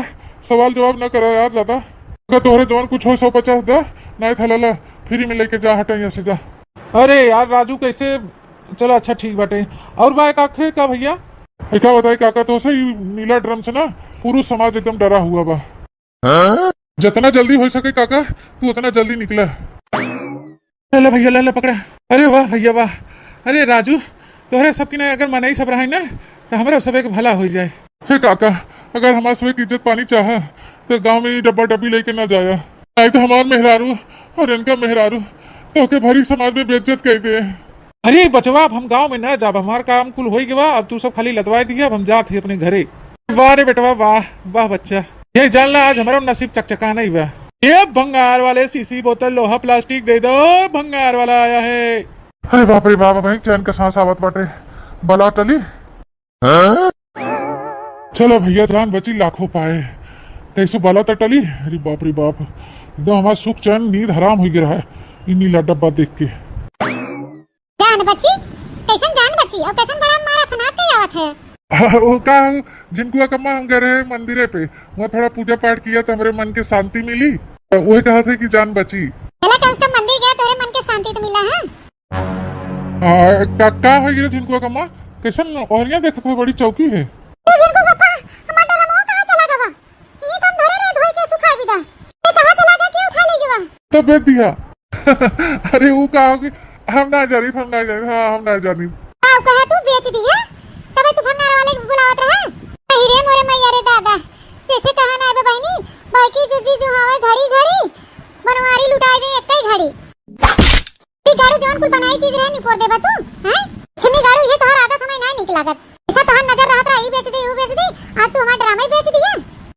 सवाल जवाब न करा यार ज्यादा। अगर तोहरे जवान कुछ हो, सौ पचास दे, नहीं था लाला, फ्री में लेके जा, हटा यहाँ से जा। अरे यार राजू, कैसे? चलो अच्छा ठीक बाटे। और बा एक आखिर का भैया? ए, का बताई काका, तो से ई नीला ड्रम से ना पूरा समाज एकदम डरा हुआ बा। हाँ? जितना जल्दी हो सके काका, तू उतना जल्दी निकला। ले ले भैया, ले ले पकड़ा। अरे वाह भैया वाह। अरे राजू, तोहरे सब की ना अगर मनई सब रहे ना, तो हमरा सब एक भला हो जाए। हे काका, अगर हमार सब एक इज्जत पानी चाहा, तो गांव में ई डब्बा डब्बी लेके ना जाया, नहीं तो हमार मेहरारू और इनका मेहरारू तो के भरी समाज में बेइज्जत कर दे। अरे बचवा, अब हम गांव में ना जाब, हमार काम कुल होई गवा, अब तू सब खाली लतवाए दिया, अब हम जात ही अपने घरे। वाह रे बेटवा, वाह, वाह बच्चा, ये जान ला आज हमारा नसीब चकचका नहीं बा। ये भंगार वाले शीशी बोतल लोहा प्लास्टिक दे दो, भंगार वाला आया है। अरे बाप रे बाप, भाई चैन का सांस आवत बाटे। बला टली। चलो भैया, जान बची लाखों पाए। कैसे बला तो टली। अरे बाप रे बाप, एकदम हमारा सुख चैन नींद हराम हो गया है ई नीला डब्बा देख के। जान बची? कैसन जान बची? और कैसन बड़ा मारा फनाक के आवत है? वो का हो, झिनकुआ कम्मा हम गए रहे मंदिरे पे, वहाँ थोड़ा पूजा पाठ किया तो हमरे मन के शांति मिली, तो वही कहा थे कि जान बची। चला कम से कम मंदिर गया, तोरे मन के शांति तो मिला है। आ, का, का हो गया झिनकुआ कम्मा? कैसन ओहरिया देखत हो, बड़ी चौकी है। ए झिनकू पापा, हमार डरमवा कहाँ चला गवा? ई तो हम धरे रहे धोई के सुखाई बिदा। ए कहाँ चला गया, के उठा ले गवा? तो बेच दिया। अरे वो का हो गया, हम ना जानी, हम ना जानी, हाँ हम ना जानी। आओ कहा तू बेच दिया, तबे तू भंगार वाले के बुलावत रहा। अरे रे मोरे मैया रे दादा, जैसे कहा ना बे बहनी, बड़की जीजी जो हवे घड़ी घड़ी बनवारी लुटाई दे एक ही घड़ी। ई गाड़ू जवन कुल बनाई चीज रहे, निपोर देबा तू, हैं? सुनी गाड़ू, ये तोहर आदत हमें नहीं निक लागत। ऐसा तोहर नजर रहत रहा, ई बेच दे, ऊ बेच दे, आज तू हमार ड्रामा ही बेच दिया।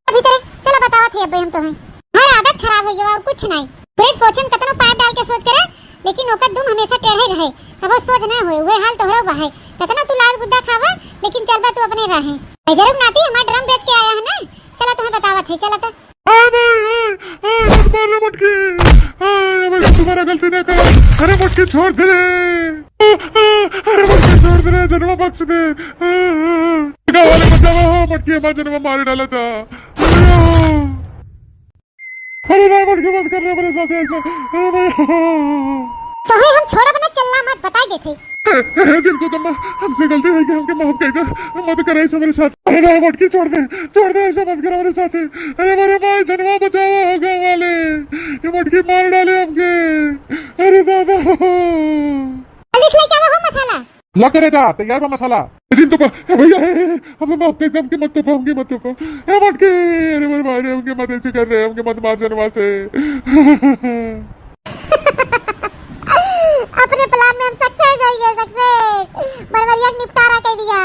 अभी तेरे, चला बतावत है अब्बे हम तोहें। हर आदत खराब हो गया, और कुछ नहीं। ब्रेक पोछन कतनो पाइप डाल के सोच करे, लेकिन ओकर दुम हमेशा टेढ़े रहे, कबो सोच ना होए। वह हाल तोहरो बा है, कतना तू लाल गुद्दा खावा, लेकिन चलबा तू अपने राहे। ए जरूर नाती, हमार ड्रम बेच के आया है ना, चला तोहें बतावत है, चला तो। हाय भाई, हाय, हाय, मत मार रे मटकी। हाय, अब ऐसा दोबारा गलती ना कर। अरे मटकी छोड़ दे रे। अरे मटकी छोड़ दे रे, जनवा बख्श दे। गाँव वाले बचावा हो, मटकी हमार जनवा मार डाला था। अरे ना मटकी मत कर रे मेरे साथ ऐसा। अरे भाई। तोहे हम छोड़ब ना, चल्ला मत, बताई देथे। ए, ए, झिनकू कम्मा, हमसे गलती हो गई, हमके माफ कर दे, मत करे ऐसा मेरे साथ। अरे ना, मटकी छोड़ दे, छोड़ दे, ऐसा मत करो मेरे साथ। अरे मेरे भाई, जनवा बचाओ हो गाँव वाले, ये मटकी मार डाले हमके। अरे दादा। पुलिस लेके आवा हो मसाला। ला करे जा, तैयार बा मसाला। ए, झिनकू बा, ए, भैया, ए, ए, हमें माफ कर दे, हमके मत तोपा, हमके मत तोपा। ए, मटकी, अरे मेरे भाई रे, हमके मत ऐसे कर रहे, हमके मत मार जनवा से। अपने प्लान में हम सक्सेस हो गए, सक्सेस। बनवरिया के निपटारा कर दिया।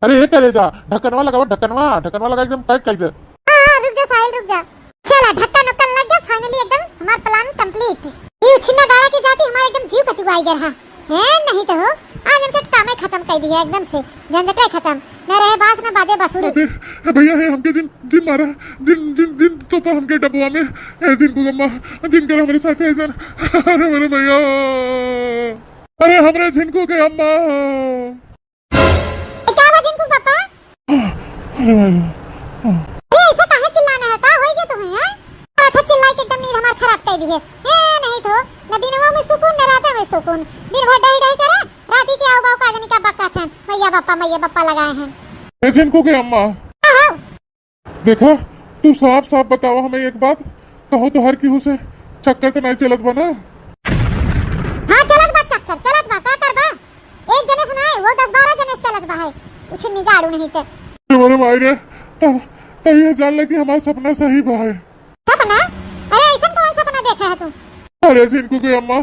अरे ये करे जा, ढक्कनवा लगावा, ढक्कनवा, ढक्कनवा लगा एकदम पैक कर दे। हाँ, हाँ, रुक जा साहिल, रुक जा। चला, ढक्कन उक्कन लग गया, फाइनली एकदम हमार प्लान कंप्लीट। ये उछिन्ना गाड़ा के जाती हमारे एकदम जीव कचुआई गया रहा। है नहीं तो हो, आज इनके कामे खत्म कर दिया एकदम से, झंझटे खत्म। न रहे बांस, न बाजे बांसुरी। अबे, ए भैया, हे हमके जिन, जिन मारा, जिन, जिन, जिन तोपा हमके डब्बा में, ए झिनकू कम्मा, जिन करा हमारे साथ है जन। अरे मेरे भैया, अरे हमरे झिनकू के अम्मा। ए, का बा झिनकू पापा? अरे भाई। ए, ऐसे काहे चिल्लाना है? का होई गया तुम्हें, हैं? अरे, चिल्लाई के एकदम नींद हमार खराब कर दी है। ए, नहीं तो, न दिनवा में सुकून, न रात में सुकून। दिन भर डही डही करे, राती के आऊ बाऊ का जानी का बक्का थन। मैया बापा, मैया बापा लगाए हैं। ए झिनकू के अम्मा। हाँ, हाँ। देखा, तू साफ साफ बतावा हमें एक बात, कहो तो हर केहू से चक्कर तो नहीं चलत बा ना? हाँ, चलत बा चक्कर, चलत बा, का करबा? एक जने से नहीं, वो दस बारह जने से चलत बा है, उछिन्नी गाड़ू नहीं ते। अरे माई रे, तब, तब ये जान ले कि हमारा सपना सही बा है। सपना? रहा तू। अरे झिनकू के अम्मा,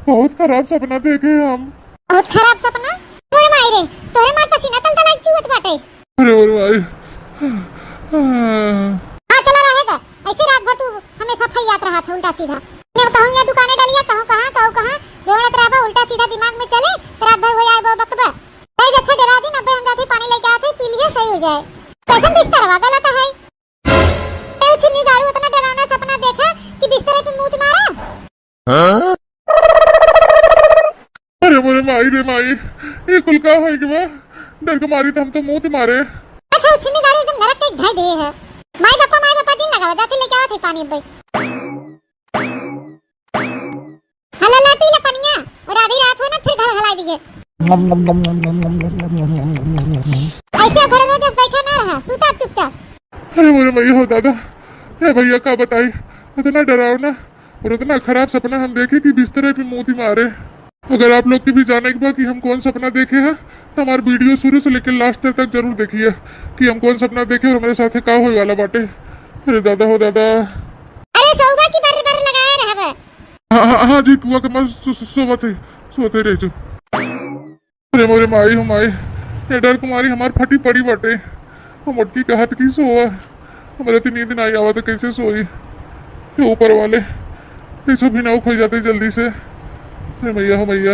बहुत खराब सपना देखे हम। बहुत खराब सपना? तोरे माई रे, तोरे मार पसीना तल तल चुअत बाटे। अरे, अरे माई। हाँ, चला रहे दा। ऐसे रात भर तू हमेशा फैयात रहा था उल्टा सीधा। ने कहूँ ये दुकाने डलिया, कहूँ कहाँ, कहूँ कहाँ, दौड़त रहबा उल्टा सीधा दिमाग में चले, तो रात भर हो जाए वो बकबक। ए, अच्छा डरा जिन, अबे हम जाते पानी लेके आते, पी लिए, सही हो जाए। कैसन बिस्तरवा गलत है? ए, उछिन्नी गाड़ू, इतना डरावना सपना देखा कि बिस्तरे पे मूत मारा। हाँ? अरे मोरे माई रे माई, ये कुल का होई गवा? डर के मारी तो हम तो मूत मारे। अच्छा, उछिन्नी गाड़ू एकदम नरक के एक ढाई दे है। माई बापा, माई बापा जिन लगावा, जाते लेके आवा थे पानी अबे। हला ला पी ले पनिया, और आधी रात हो ना फिर घर हला दिए। ऐसे घर रोज ऐसे बैठा ना रहा, सूता चुपचाप। अरे मोरे मैया हो दादा, हे भैया का बताई, इतना डरावना और इतना खराब सपना हम देखे कि बिस्तरे पे मूत मारे। अगर आप लोग के भी जाने के बा कि हम कौन सपना देखे हैं, तो हमार वीडियो शुरू से लेकर लास्ट तक जरूर देखिए कि हम कौन सपना देखे और हमारे साथे का होए वाला बाटे। अरे दादा हो दादा। अरे सौगा की बर बर लगाए रहबे। हाँ, हाँ, हाँ जी, कुआ के मर सो-, सो-, सोवत है, सोवत है रह जो। अरे मोरे माई हो माई, ये डर कुमारी हमार फटी पड़ी बाटे। हम मोटकी कहत की सोवा, हमरे तो नींद नाई आवा तो कैसे सोई? हे ऊपर वाले, कैसे भी ना उखड़ जाते जल्दी से। अरे मैया हो मैया।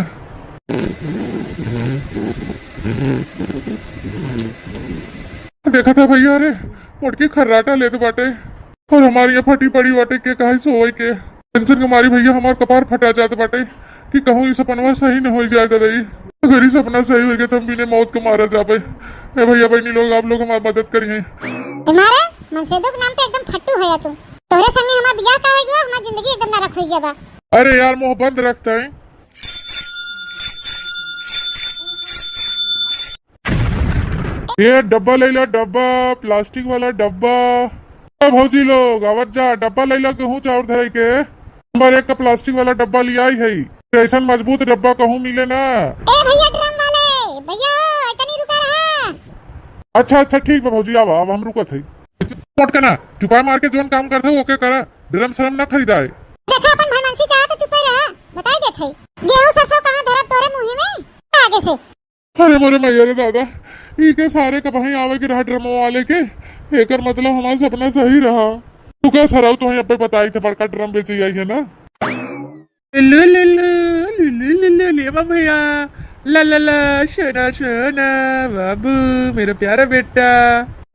देखा था भैया, अरे मोटकी खर्राटा लेत बाटे। और हमार ये फटी पड़ी बाटे के काहे सोवई के। टेंशन के मारी भैया हमार कपार फटा जात बाटे कि कहूँ ई सपनवा सही न होई जाए ददई। अगर ई सपना सही होई गए तो हम बिने मौत के मारा जाबे। ए भैया बहनी लोग, आप लोग हमार मदद करिए। तुम्हारे मनसेदुक नाम पे एकदम फट्टू है तू। तोहरे संगे हमार बियाह का होई गवा, हमार जिंदगी एकदम नरक होई गया बा। अरे यार, मुंह बंद रखता है। ये डब्बा ले ला, डब्बा, प्लास्टिक वाला डब्बा। ए भौजी लोग, आवत जा, डब्बा ले ला, गेहूं चाउर धरे के। नंबर एक का प्लास्टिक वाला डब्बा लियाई है, ऐसन मजबूत डब्बा कहूं मिले ना। ए भैया ड्रम वाले, भैया तनी रुका रहा। अच्छा, अच्छा, ठीक बा भौजी, आवा, आवा, हम रुकत है। मोटकना, चुपा मार के जोन काम करत है, ओके करा, ड्रम श्रम ना खरीदाए। देखा अपन भलमनसी चाहत चुपे रहा, बताई देत है। गेहूं सरसों कहाँ धरब तोरे मुंह में, आगे से। अरे मोरे मैया रे दादा, ई के सारे का बहाई आवे के रहा ड्रमो वाले के। एकर मतलब हमार सपना सही रहा। तू का सरऊ तो अबे बताई थे बड़का ड्रम बेचे आई है ना। लु, लु, लु, लु, लु, लु, लु, ले बा भैया। ला, ला, ला, सोना, सोना, बाबू, मेरा प्यारा बेटा।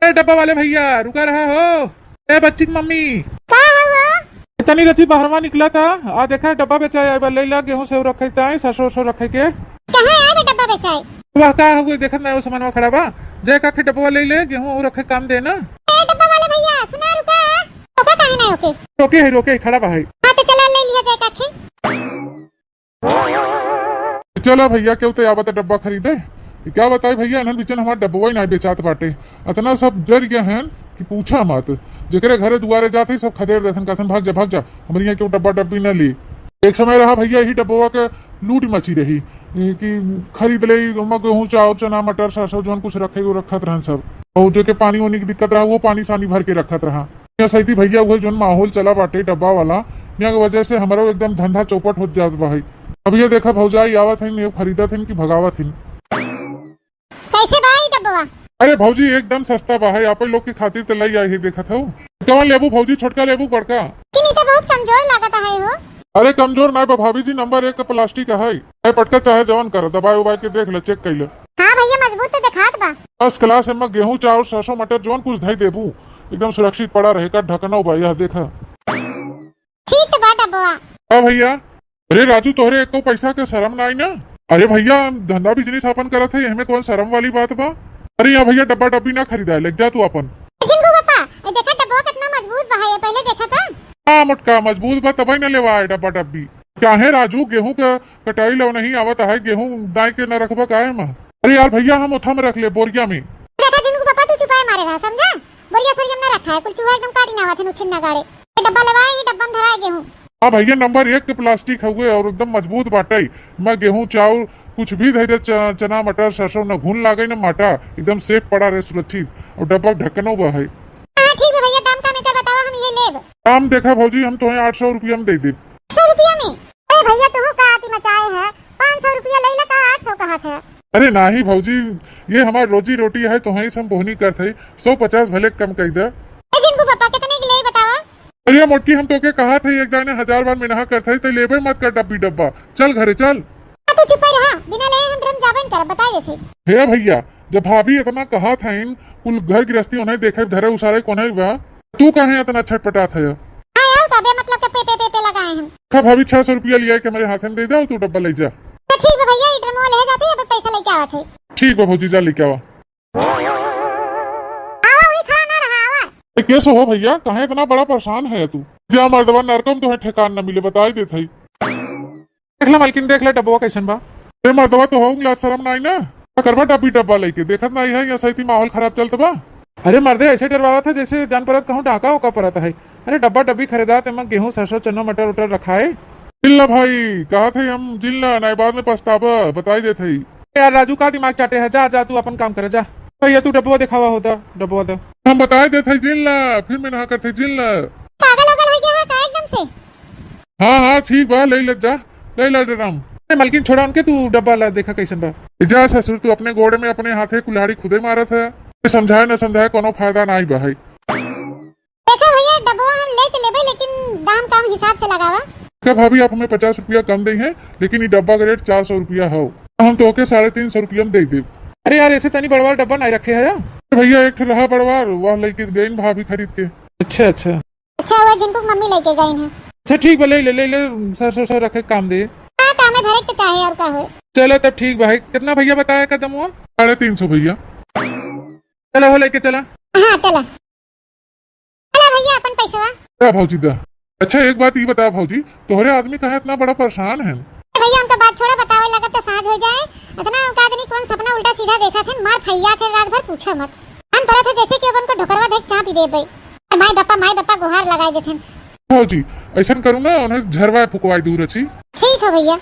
ए डब्बा वाले भैया, रुका रहा हो। ए बच्ची की मम्मी। का हुआ? तनी रची बहरवा निकला था, आ देखा डब्बा बेचाए आए बा, ले ला गेहूं से रखे ताई, सरसों सरसों रखे के। कहाँ आए बा डब्बा बेचाए? वह का हो गई, देखत ना वो सामानवा खड़ा बा, जय काखे डब्बा ले ले, गेहूं और रखे काम दे ना। ए डब्बा वाले भैया, सुना रुका, ओका काहे ना ओके? रोके है, रोके है, खड़ा बा है। हाँ तो चला ले लिया जय काखे। चला भैया, केहू तो आवत डब्बा खरीदे। ई क्या बताई भैया, इन्हन बीचन हमार डब्बा ही ना बेचात बाटे। अतना सब डर गया हैं कि पूछा मत। जेकरे घरे दुआरे जात ही सब खदेड़ देथन, कहथन, "भाग जा, भाग जा, हमरे यहाँ केहू डब्बा डब्बी ना ली।" एक समय रहा भैया, यही डब्बा के लूट मची रही, ए, कि खरीद ले, ओमा गेहूं, चाउर, चना, मटर, सरसों, जौन कुछ रखे, वो रखत रहन सब। और जो के पानी वानी की दिक्कत रहा, वो पानी सानी भर के रखत रहा। या सैती भैया, उहे जोन माहौल चला बाटे डब्बा वाला, या के वजह से हमरो एकदम धंधा चौपट होत जात बा है। अब ये देखा भौजाई आवत हइन, ये खरीदत हइन कि भगावत हइन। कैसे बा ई डब्बा? अरे भौजी, एकदम सस्ता बा है, आप लोग के खातिर तो लई आई है, देखत हो। कौन लेबू भौजी, छोटका लेबू, बड़का? किनी तो बहुत कमजोर लागत है हो। अरे कमजोर ना बा भाभी जी, नंबर एक का प्लास्टिक है। है पटका, चाहे जवन कर, दबाए उबाए के देख ले, चेक कर ले। हाँ भैया, मजबूत तो दिखात बा। फर्स्ट क्लास, एमा गेहूं, चाउर, सरसों, मटर, जौन कुछ धई देबू, एकदम सुरक्षित पड़ा रहे का ढकना बा, यह देखा। ठीक बा डब्बा। हाँ भैया। अरे राजू, तोहरे एको पैसा के शरम ना आई ना? अरे भैया, हम धंधा बिजनेस अपन करत है, एहमे कौन शरम वाली बात बा? अरे यहाँ भैया, डब्बा डब्बी ना खरीदा है, ले जा तू अपन। जिंगू पापा, ए देखा डब्बा कितना मजबूत बा है, ये पहले देखा था? हाँ मोटका, मजबूत बा तबे न लेवा है डब्बा डब्बी। काहे राजू, गेहूं के कटाई लो नहीं आवत है, गेहूं दाई के न रखबा काहे में? अरे यार भैया, हम ओथा में रख ले, बोरिया में। देखा जिंगू पापा, तू चुपाए मारे रहा, समझा? बोरिया सोरिया में ना रखा है, कुल चूहा एकदम काटी ना आवत है, नुछिन ना गाड़े। ये डब्बा लेवाए, ये डब्बा में धराए गेहूं। हाँ भैया, नंबर एक के प्लास्टिक हउए और एकदम मजबूत बाटे। मैं गेहूं, चाउर, कुछ भी धैर्य च-, चना, मटर, सरसों, न घुन लागे न माटा, एकदम सेफ पड़ा रहे, सुरक्षित। और डब्बा ढक्कनो बा है। हाँ ठीक है भैया, दाम का मेकर बतावा, हम ये लेब। दाम देखा भौजी, हम तोहे आठ सौ रुपया में दे देब। भैया, तुहू का आती मचाए है, पाँच सौ रुपया ले ला का, आठ सौ कहत है। अरे नाही भौजी, ये हमार रोजी रोटी है, तोहई से हम बोहनी करत हई, सौ पचास भले कम कई दे। ए जिनको पापा, कितने के ले बतावा? अरे मोटकी, हम तोके कहत हई, एक जाने हजार बार मिनहा करत हई, ते लेबे मत कर डब्बी डब्बा। चल घरे चल। आ, तू चुप रहा, बिना ले हम ड्रम जाबे न करब, बताई देत हई। हे भैया, जब भाभी इतना कहत हईन, कुल घर गृहस्थी उन्हें देखे धरे उसारे कोन्हे बा, तू काहे इतना छटपटात है? हाँ यार, तबे मतलब के पे, पे, पे, पे लगाए हैं। खा भाभी, छह सौ रुपया लिया के हमारे हाथ में दे दे, तू डब्बा ले जा। तो ठीक बा भैया, ई ड्रमवा ले जाते हैं, अब पैसा लेके आवत है। ठीक बा भौजी, जा लेके आवा। आवा, वही खड़ा ना रहा, आवा। ए, कैसे हो भैया, काहे इतना बड़ा परेशान है तू? जा मर्दवा, नरकम तोहे ठेकान न मिले, बताई देत हई। देख ला मालकिन, देख ला डब्बवा कैसन बा। ए मर्दवा, तो हो लाज शरम नाई ना? का करबा डब्बी डब्बा लेके? देखत नाई है, यहाँ सही माहौल खराब चलत बा। अरे मर्दे, ऐसे डरवावत है जैसे जान परत कहूँ डाका ओका परत है। अरे डब्बा डब्बी खरीदा, तेमा गेहूँ, सरसों, चन्नो, मटर उटर रखाए। इल्ला भाई, कहत है हम जिन ला, नाई बाद में पछताबा, बताई देत है। यार राजू, का दिमाग चाटे है, जा, जा, तू अपन काम करे, जा। भैया, तू डब्बवा दिखावा होता, डब्बवा दे। हम बताई देत है जिन ला, फिर में नहा करते जिन ला। पागल ओगल हो गया है का एकदम से? हाँ, हाँ, ठीक बा, ले ले जा, ले ले ड्रम। अरे मलकिन, छोड़ा उनके, तू डब्बा ला, देखा कैसन बा। जा ससुर, तू अपने गोड़े में अपने हाथे कुल्हाड़ी खुदे मारत है। समझाए न समझाए, कोनो फायदा नाई बा है। देखा भैया, डब्बा हम ले तो लेबे, लेकिन दाम काम हिसाब से लगावा। देखा भाभी, आप हमें पचास रुपया कम दे हैं, लेकिन ये डब्बा का रेट चार सौ रुपया हो, हम तो ओके साढ़े तीन सौ रुपया में दे देब। अरे यार, ऐसे तनी बड़वार डब्बा नहीं रखे है यार। अरे भैया, एक ठे रहा बड़वार, वह लेके गई भाभी खरीद के। अच्छा, अच्छा। अच्छा हुआ जिनको मम्मी लेके गई हैं। अच्छा ठीक बा, ले ले, ले ले, सर, सर, सर रखे काम दे। हाँ, काम में धरे के चाहे और का होए। चलो तब ठीक बा, है कितना भैया बताया कदम हुआ? साढ़े तीन सौ भैया। चलो हो लेके चला। हाँ, चला। चला भैया, अपन पैसवा। क्या भौजी दा? अच्छा एक बात ये बता भौजी, तोहरे आदमी कहाँ इतना बड़ा परेशान है? भैया, हम तो बात छोड़ा, बतावे लगत तो साँझ हो जाए। इतना का जनी कौन सपना उल्टा सीधा देखत है, मार फैया थे रात भर, पूछो मत। मन परत है जैसे कि अपन को ढोकरवा देख चाँप ही देबे। माई बप्पा, माई बप्पा गुहार लगाए देथन। भौजी, ऐसन करू ना, उन्हें झरवाए फुकवाए दूर अछि। ठीक है भैया।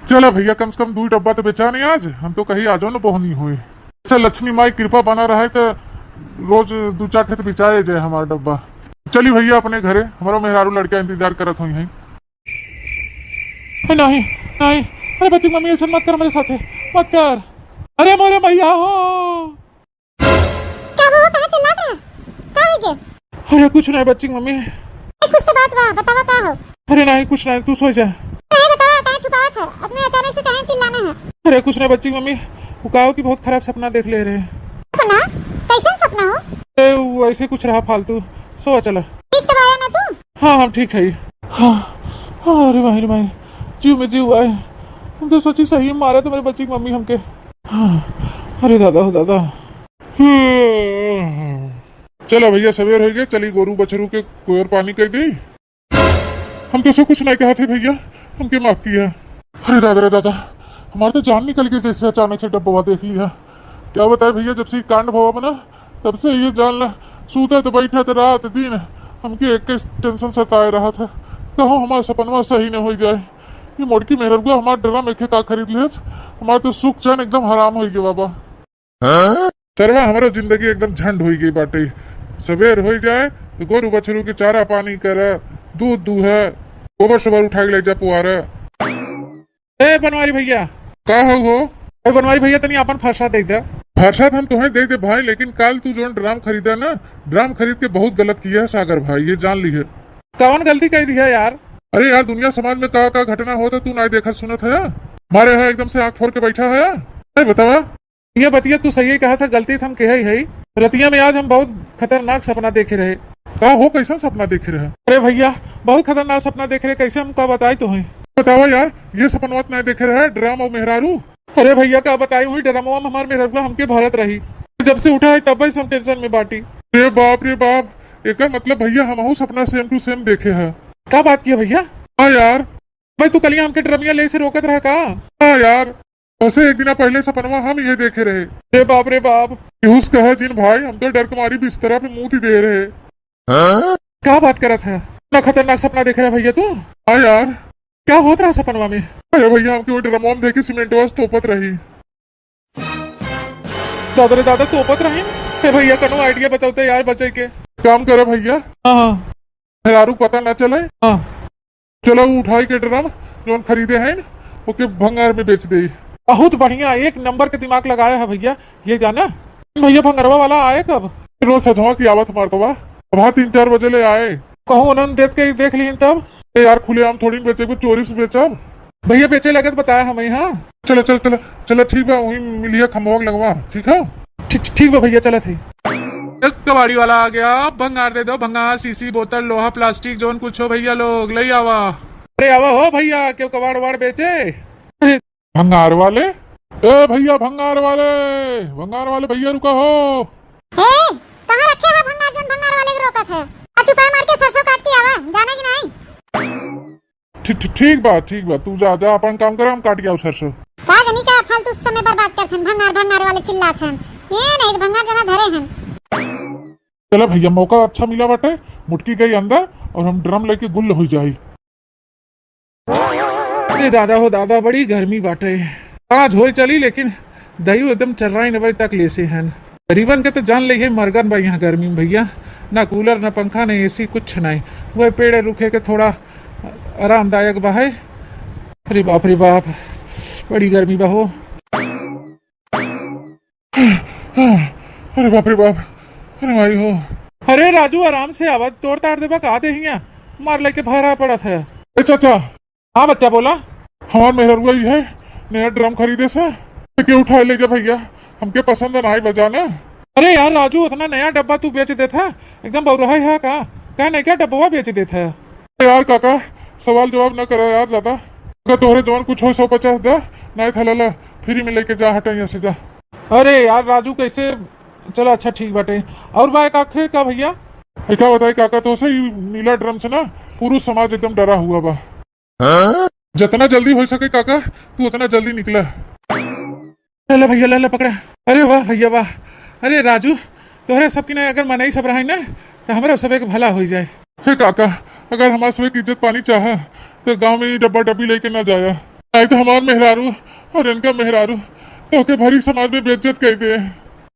चला भैया, कम से कम दू डब्बा तो बेचा नहीं आज, हम तो कहीं आजो न बोहनी होए। अच्छा, लक्ष्मी माई कृपा बना रहे तो रोज दू चार ठे तो बेचाए जाए हमारा डब्बा। चली भैया अपने घरे, हमारा मेहरारू लड़का इंतजार करत हुई हैं। ए, नहीं, नहीं, अरे बच्ची मम्मी ऐसा मत कर मेरे साथे, मत कर। अरे मोरे मैया हो। का हुआ, काहे चिल्लात रहा? का हो गया? अरे कुछ नहीं बच्ची मम्मी। ए, कुछ तो बात बा, बतावा का हो? अरे नहीं कुछ नहीं, तू सो जा। अरे बतावा, काहे छुपावत है? अपने अचानक से काहे चिल्लाना है? अरे कुछ नहीं बच्ची मम्मी, वो का हो कि बहुत खराब सपना देख ले रहे। सपना? कैसन सपना हो? अरे वो ऐसे कुछ रहा फालतू, सो चला। ठीक तो आया ना तू? हाँ, हम ठीक है। हाँ, हाँ, अरे माई रे माई, जीव में जीव आए। हम तो सोची सही मारा तो मेरे बच्ची की मम्मी हमके। हाँ, अरे दादा हो दादा। चला भैया, सवेर हो गए, चली गोरू बछरू के कोयर पानी कर दी। हम तो से कुछ नहीं कहा थे भैया, हमके माफ किया। अरे दादा रे दादा, हमारे तो जान निकल गई जैसे अचानक से डब्बवा देख लिया। क्या बताए भैया, जब से ये कांड भवा बना तब से ये जान ला, सूतत बैठत रात दिन हमके एक ही टेंशन सताए रहा था, कहूँ हमारा सपनवा सही न हो जाए। ये मोटकी मेहररुआ हमार ड्रम एके का खरीद लेस, हमार तो सुख चैन एकदम हराम हो गया बाबा। सरवा, हमारा जिंदगी एकदम झंड हो गई बाटे। सवेर हो जाए तो गोरू बछरू के चारा पानी कर, दूध दूह, गोबर सोबर उठा के ले जा पुआरा। ए बनवारी भैया। का हो हो? ए बनवारी भैया, तनी आपन फरसा दे दे। फरसा तो हम तुम्हें दे दे भाई, लेकिन काल तू जोन ड्राम खरीदा ना, ड्राम खरीद के बहुत गलत किया है सागर भाई, ये जान ली है। कौन गलती कर दी है यार? अरे यार, दुनिया समाज में का का घटना होता तू ना देखत सुनत है, हमारे यहाँ एकदम से आँख फोड़ के बैठा है। अरे बतावा। ये बतिया तू सही कहा था, गलती तो हम कहे ही है। रतिया में आज हम बहुत खतरनाक सपना देखे रहे। का हो, कैसन सपना देखे रहे? अरे भैया, बहुत खतरनाक सपना देखे रहे, कैसे हम का बताई तुम्हें? बतावा यार, ये सपनवा तो नहीं देखे रहे, ड्राम और मेहरारू। अरे भैया, का बताई हुई ड्रामवा में हमार मेहररुआ हमके भरत रही। जब से उठा है तब से हम टेंशन में बाटी। रे बाप रे बाप, एकर मतलब भैया हमहू सपना same to same देखे है। का बात किया भैया? हाँ यार। भाई तू कलिया हमके ड्रमिया ले से रोकत रहा का? हाँ यार, वैसे एक दिन पहले सपनवा हम ये देखे रहे। रे बाप रे बाप। पीयूष कहे जिन भाई, हम तो डर के मारी बिस्तरा पे मुंह दे रहे। हाँ? का बात करत है? इतना खतरनाक सपना देख रहा है भैया तू? हाँ यार। क्या होत रहा सपनवा में? अरे भैया, हमके वो ड्रमवा में देखे सीमेंटवा से तोपत रही। दादा रे दादा, तोपत रही। हे भैया, कनो आइडिया बताओ तो यार बचे के। काम करे भैया। हाँ, हाँ। मेहरारू पता ना चले। हाँ। चला उ उठाई के ड्रम जौन खरीदे हैं, ओके भंगार में बेच देई। बहुत बढ़िया, एक नंबर के दिमाग लगाया है भइया। ये जाना भइया, भंगरवा वाला आए कब? रोज सझवा की आवत हमार तो बा, अब हाँ तीन चार बजे ले आए। कहूँ उन्हन देत के देख लीन तब। ए यार, खुलेआम थोड़ी न बेचे, चोरी से बेचब। भइया बेचे लगे तो बताया हमें, हाँ। चला चला चला, चला ठीक बा, वहीं मिलिया खम्भवा के लगवा, ठीक है? ठीक, ठीक बा भइया, चलत है। एक कबाड़ी वाला आ गया, भंगार दे दो, भंगार, शीशी, बोतल, लोहा, प्लास्टिक, जौन कुछ हो भइया लोग, ले आवा। अरे आवा हो भइया, केहू कबाड़ वाड़ बेचे? अरे भंगार वाले, ए भइया भंगार वाले, भंगार वाले भइया रुका हो। ए, कहाँ रखे है भंगार, जौन भंगार वाले के रोकत है? आ चुपाई मार के सरसों काट के आवा, जाना कि नहीं? ठी-, ठी-, ठीक बा, ठीक बा, तू जा, जा अपन काम कर, हम काट के आऊ सरसों। का जानी का फालतू समय बर्बाद करत हन, भंगार भंगार वाले चिल्लात हन। ए नहीं तो भंगार जना धरे हन। चला भइया, मौका अच्छा मिला बाटे, मुटकी गई अंदर और हम ड्रम लेके गुल हो जाई। अरे दादा हो दादा, बड़ी गर्मी बाटे। आज होई चली, लेकिन दइयो एकदम चर्राई नब्बे तक लेसे हन। गरीबन के तो जान लेहे मरगन बा यहाँ गर्मी में भइया। ना कूलर, ना पंखा, ना एसी, कुछ नहीं। वह पेड़ रुखे के थोड़ा आरामदायक बा है। अरे बाप रे बाप, बड़ी गर्मी बा हो। अरे बाप रे बाप, अरे माई हो। अरे राजू, आराम से आवा, तोड़ ताड़ देबा का देहिया, मार लेके भरा पड़त है। ए चाचा। हाँ बच्चा, बोला। हमार मेहरुआ ई है, नया ड्रम खरीदे से, के उठाए ले जा भइया, हमके पसंद ना आई बजा ना। अरे यार राजू, उतना नया डब्बा तू बेच देत है, एकदम बौरहा है का? का नया डब्बवा बेच देत है? यार काका, सवाल जवाब ना करा यार ज्यादा। अगर तोहरे जवान कुछ हो, सौ पचास दे, नहीं था लाला, फ्री में लेके जा, हटा यहाँ से जा। अरे यार राजू, कैसे? चला अच्छा ठीक बाटे। और बा एक आखिर का भइया? ए, का बताई काका, तो से ई नीला ड्रम से ना पूरा समाज एकदम डरा हुआ बा। हाँ? जितना जल्दी हो सके काका, तू उतना जल्दी निकला। ले ले भइया, ले ले पकड़ा। अरे वाह भइया वाह। अरे राजू, तोहरे सबकी ना अगर मनई सब रहे ना, तो हमरा सब एक भला हो जाए। हे काका, अगर हमार सब एक इज्जत पानी चाहा, तो गांव में ई डब्बा डब्बी लेके ना जाया, नहीं तो हमार मेहरारू और इनका मेहरारू तोके भरी समाज में बेइज्जत कर दे।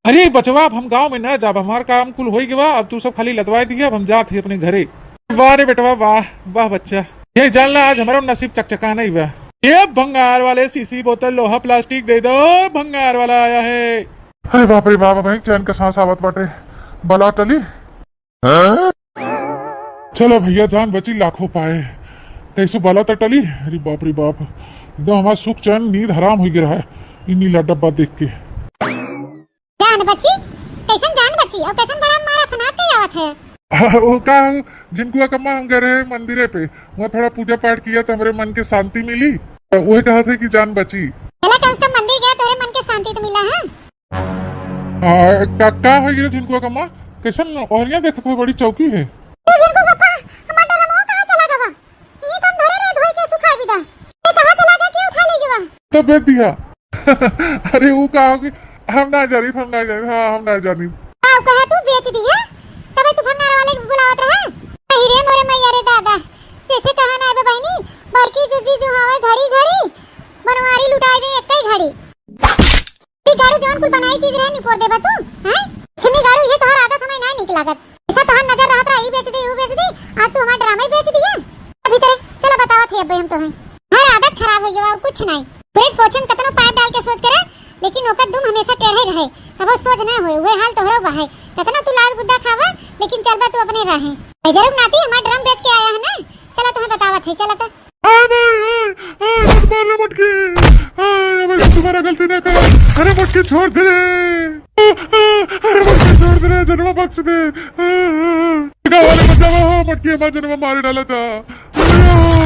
अरे बचवा, अब हम गांव में ना जाब, हमार काम कुल होई गवा, अब तू सब खाली लदवाए दिया, अब हम जात ही अपने घरे। वाह रे बेटवा, वाह, वाह बच्चा, ये जान ला आज हमारा नसीब चकचका नहीं बा। ये भंगार वाले शीशी, बोतल, लोहा, प्लास्टिक दे दो, भंगार वाला आया है। अरे बाप रे बाप, भाई चैन का सांस आवत बाटे, बला टली। चलो भइया, जान बची लाखों पाए। कैसो बला त टली। अरे बाप रे बाप, एकदम हमार सुख चैन नींद हराम हो गया है ई नीला डब्बा देख के। जान बची? कैसन जान बची? और कैसन बड़ा मारा फनात के आवत है? वो का, झिनकुआ कम्मा हम गए रहे मंदिरे पे, वहाँ थोड़ा पूजा पाठ किया तो हमरे मन के शांति मिली, तो वही कहा थे कि जान बची। चला कम से कम मंदिर गया, तोरे मन के शांति तो मिला है। आ, का, का हो गया झिनकुआ कम्मा? कैसन ओहरिया देखत है, बड़ी चौकी है। ए झिनकू पापा, हमार डरमवा कहाँ चला गवा? ई तो हम धरे रहे धोई के सुखाई बिदा। ए कहाँ चला गया, के उठा ले गवा? तो बेच दिया। अरे वो का हो गया? हम ना जानी, हम ना जानी, हाँ हम ना जानी। का कहा तू बेच दिया? तबे तू भंगार वाले के बुलावत रहा? अही रे मोरे मैया रे दादा, जैसे कहा ना बे बहनी, बड़की जीजी जो हवे घड़ी घड़ी बनवारी लुटाई दे एक ही घड़ी। ई गाड़ू जवन कुल बनाई चीज रहे निपोर देबा तू, हैं? छिन्नी गाड़ू, ये तोहर आदत हमें ना निक लागत। ऐसा तोहर नजर रहत रहा, ई बेच दी, ऊ बेच दी, आज तू हमार ड्रामे बेच दिया। अभी तेरे, चला बतावत है अब्बे हम तोहें। हर आदत खराब हो गया और कुछ नहीं। फ्रिज पोछन कतनो पाइप डाल के सोच करे, लेकिन ओकर दुम हमेशा टेढ़े रहे, कबो सोच ना होए। वह हाल तोहरो बा है, कतना तू लाल गुद्दा खावा, लेकिन चलबा तू अपने राहे। ए जरूर नाती हमार ड्रम बेच के आया है ना, चला तुम्हें बतावत है, चला तो। आय भाई, आय, आय, मत मार रे मटकी। आय, अब ऐसा दोबारा गलती ना कर। अरे मटकी छोड़ दे रे। आ, आ, अरे मटकी छोड़ दे रे, जनवा बख्श दे। आ, आ, गाँव वाले बचावा हो, मटकी हमार जनवा मारे डाला था। अरे ओ।